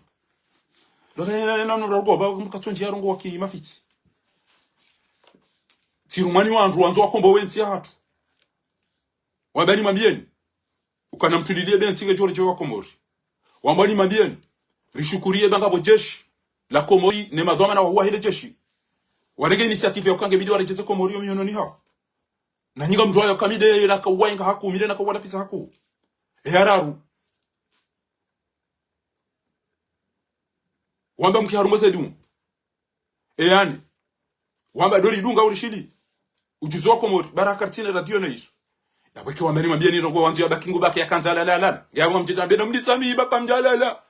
Lo, na, na, na, no, rogo, ba, mbuka tsondjiya rongo waki mafitsi. Tsirumwani wandru wandzo wakombowe ntsi yahatru. Wamba nimwambiyeni. Ukana mtuliliye be ntsi nge djori djewa Komori. Wamba nimwambiyeni. Rishukuriye ba ngapvo jeshi la Komori ne madhwamana wahuwa hele jeshi. Warenge initiative ya uka nge bidi waredjeze Komori yo mihononi hawo. Na nyinga mdru wayo kamide la kawainga haku, mide na kawala pisa haku. E hararu. Wamba mke harumwa zedu. E yani. Wamba dori dunga urishili. Ujuzi wa Komori, bara kartine radio na isu. Yapvo eke wamba nimwambiyeni rongo wandzo ya baki ngu baki ya kandza la la la. Yapvo mdjita mbena mdisa mi baka mdja la la.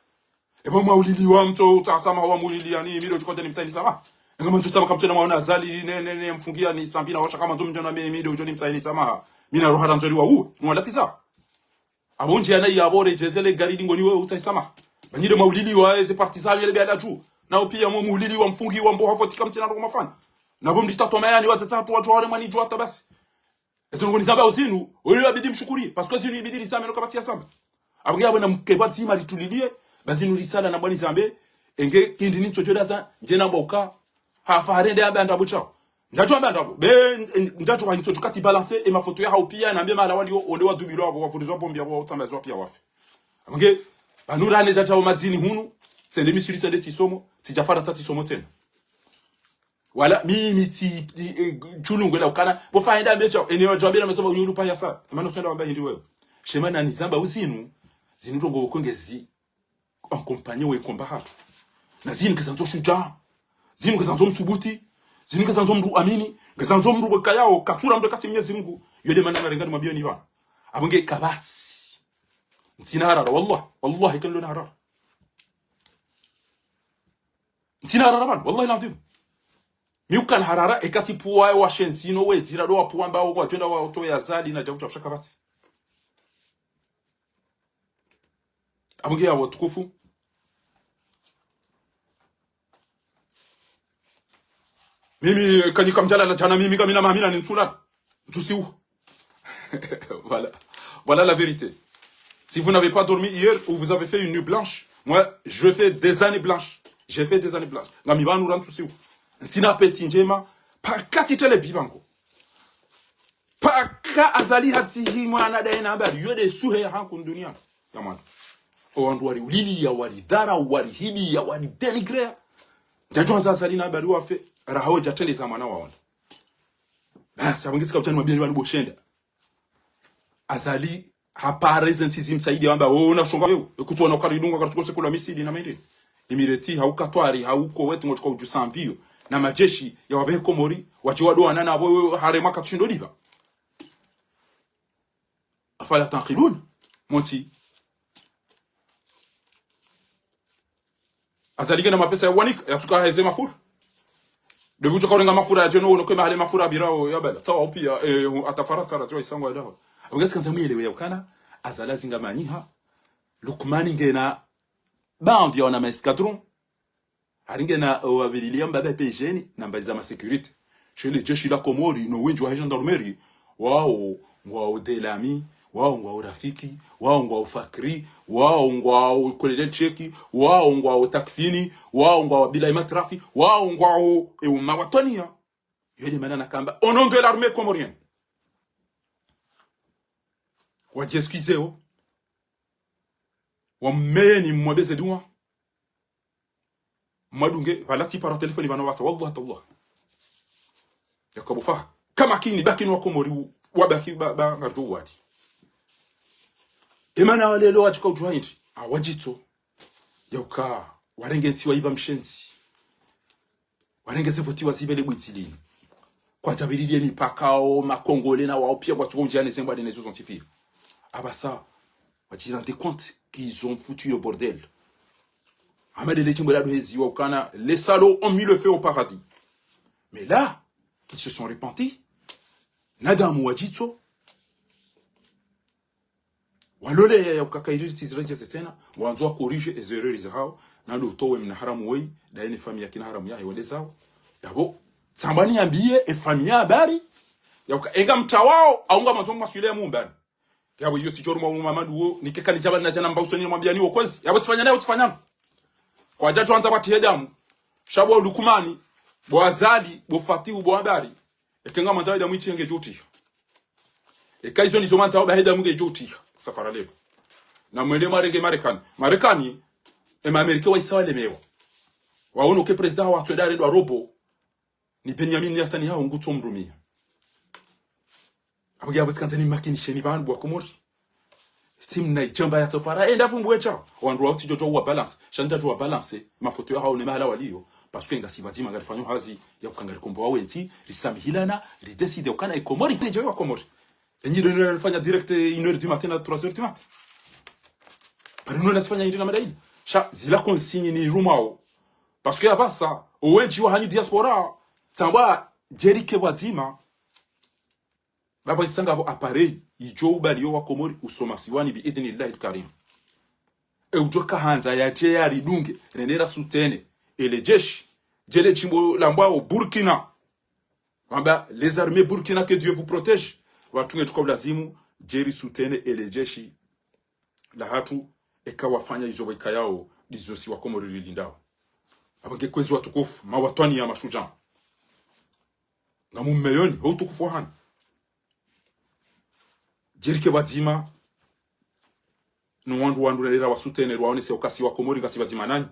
Eba mwaulili wa mtso utasamaha wa mwulili yani, mi ndo ujukonta nimtsahe ni samaha. Enga mwandzo samaha kamtsona mwaona Azali, ne, ne, ne, mfungiya ni Sambi na washa kama ndzo mdjona mi, mi ndo ujo nimtsahe ni samaha. Mi na roha ra ndzori wa uwe, mwala pisa. Apvo ndjiya na yapvo redjeze le gari lingoni we utsahe samaha. Ba nyi nde mwaulili wa eze partisani yele be ala dju. Na upiya mwa mwulili wa mfungiwa mbo hafotika mtsina ndo kumafanya. Na pvo mdjita toma yani watsatsa hatu wadjuwa wale mwanidjuwa hata basi. Ezo ngoni zamba uzinu, oyo yabidi mshukuri, parce que zinu ibidi risame no kapvatsi ya samba. Apvo nge yapvo na mke pva dzima rituliliye, ba zinu risala na bwani zambe, enge kindi nitso djodaza, ndje na mboka, hafa harende amba ndapvo tsao. Ndjadjo amba ndapvo, be, ndjadjo ha nitso djukati balance, e mafoto ya haupiya, na mbe mahala waliyo, onde wadubilwa apvo, wavurizwa bombi apvo, watsamba zwa piya wafe. Apvo nge, pvanu rane djadja o madzini hunu, tsende Misiri tsende tsisomo, tsidja Farantsa tsisomo tsena. Wala, mi, mi tsi, i, e, tshulungu ela ukana, bo fa henda mbecha, ene wa djwabela metsoma unyulu pa yasa, emana usenda wamba hindri wewe. Shema na nizamba uzinu, zinu ndrongo kwengezi, accompagner we komba hatru. Na zinu ngezandzo shudja, zinu ngezandzo msubuti, zinu ngezandzo mdru amini, ngezandzo mdru wekayao, katsura mdru kati Mnyezi Mngu, yo nde mana ngarengani mwambiyoni pvanu. Apvo nge kapvatsi. Ntsina harara, wallah, wallah, ikalo na harara. Ntsina harara pvanu, wallahi l'adhwim. Mi ukana harara, eka tsi pvuwa washenzi no wedzira ndo wapvuwa mba wo wadjonda watowe Azali na djawu djawu sha kapvatsi. Apvo nge ya watukufu. Mimi, kanyika mdjalala djana, mimi kamina mamina ni ntsulala. Ntsusiwa. Voilà. Voilà la vérité. Si vous n'avez pas dormi hier ou vous avez fait une nuit blanche, moi, je fais des années blanches. J'ai fait des années blanches. Ngami pvanu ra ntsusiwa. Ntsina appétit ndjema. Paka tsi tele bibango. Paka Azali hatsi hi mwana daye na habari. Yo nde suhe ya hangu duniani. Ya mwana. O wandru wari ulili ya wari dhara, wari hidi ya wari dénigrer. Ndjadjo andza Azali na habari wafe. Raha we djatrende za mwana waona. Basi, apvo nge tsika udjani mwambiyeni pvanu bo shenda. Azali, hapara ize ntsi zimsaidia wamba, wo, na shonga wewe, ekutsi wana ukaridunga, karitsuko sekula Misiri na mende. Emirati, hau Katwari, hau Koweti, ngotsuka udjusa mviyo. Na majeshi, ya wapvehe Komori, wadje wadowana na pvo, harema katsushindo lipva. Afala tanqilun, montsi. Azali ngena mapesa ya wanika, yatsuka heze mafura. Nde pvudjo kaurenga mafura ya djeno wono kwe mahale mafura abirao ya bala. Tsawa upiya, eh, ata Farantsa ra tsawa isango ya daho. Apvo nge tsikandza mwelewe ya ukana, Azali azinga manyiha. Lukmani ngena bandi ya wana ma escadron. Hari ngena, eh, wabililiya mbaba pejeni, na mbali za ma sécurité. Shele jeshi la Komori, no wendji wa gendarmerie, wao ngwao Delami, wao ngwao Rafiki, wao ngwao Fakri, wao ngwao Kolonel Cheki, wao ngwao Takfini, wao ngwao Abdulahi Matrafi, wao ngwao, e, Umma Watwaniya. Yo nde mana nakamba, au nom de l'armée comorienne. Wadji excuseo. Wammeni mwabeze duwa. Mwadunge, pvala tsipara telefoni pvanu pvasa, wallah tallah. Yakabufa, kama kini, bakini wa Komori, wabaki ba, ba, ngaridjo wadi. Emana wa leo wadjika udjuwa hindri, awadjitso. Yauka, warenge ntsi waipva mshenzi. Warenge ze voti wazipvele bwitsilini. Kwadjabililiye mipaka o, ma Congolais na wao piya kwatsuko udjane zembwa dene zo zontsi piya. Apvasa, wadji rendre compte qu'ils ont foutu le bordel. Hama ndele tsimbo la dohezi wa ukana, les salauds ont mis le feu au paradis. Mais là, ils se sont repentis. Nadamu wadjitso. Walole ya, ya ukaka ili ritsi ziredjeze tsena, wandzo wa corriger eze erreurs zahao, na ndo utowe mna haramu weyi, ndaye ne famille ya kina haramu yahe wende zawo. Yapvo, tsamba niyambiye, e famille ya habari, ya uka, e ngamtsaho, au ngamwandzo mwaswile ya mumbani. Yapvo iyo tsidjo ruma umu Mamadu wo, nike kani djaba na djana mba usoni mwambiyani wo kwezi. Yapvo tsifanya nayo tsifanya no. Kwadjadjo wandza pvatsi he damu. Sha bo Lukumani, bo Azali, bo Fatihu, bo Habari. Eka ngamwandzo he damu itsi ngedjo utiha. Eka izo ndizo mwandzo ba he damu ngedjo utiha. Safara leo. Na mwende mwarenge Marekani. Marekani, e ma Américains wahisa walemewa. Waono ke président hawo atswenda arendwa robo. Ni Benyamin Netanyahu ngutso mrumia. Apvo nge apvo tsikandza nimakinisheni pvanu bo wa Komori. Tsi mna idjamba yatsopara. Enda pvumbu wetsha. Wandru wao tsidjo djuwa balance. Sha ntsudjuwa balance. Mafoto yahao ne mahala waliyo. Parce que ngasi pvadzima ngarifanyo hazi ya uka ngarikombowa wentsi. Risamihilana. Ridécider ukana e Komori. Fini djo wa Komori. Enyi ndo nifanya direct une heure du matin na trois heures du matin. Pari nuna tsifanya indri na madaini. Sha zila consigne nirumao. Parce que apvasa, owendji wahanyu diaspora, tsamba djerike pvwadzima. Baba isanga pvo appareil, idjo ubaliyo wa Komori usoma siwani bi idhnillahi al-karim. E udjo kahandza yadje yaridunge, rende ra soutenir ele jeshi, djele shimbo lambwao Burkina. Wamba, les armées Burkina, que Dieu vous protège. Watru nge tuka ulazimu, djeri soutenir ele jeshi lahatru, eka wafanya izo wayikayao, ndizo si wa Komori rilindao. Apvo nge kwezi watukufu, mawatwani ya mashudjaa. Ngamu mmeyoni, ho utukufu wahanu. Djerike pvadzima, no wandru wandru rera wa soutenir, waonese uka si wa Komori, ngasi pvadzima nanyi.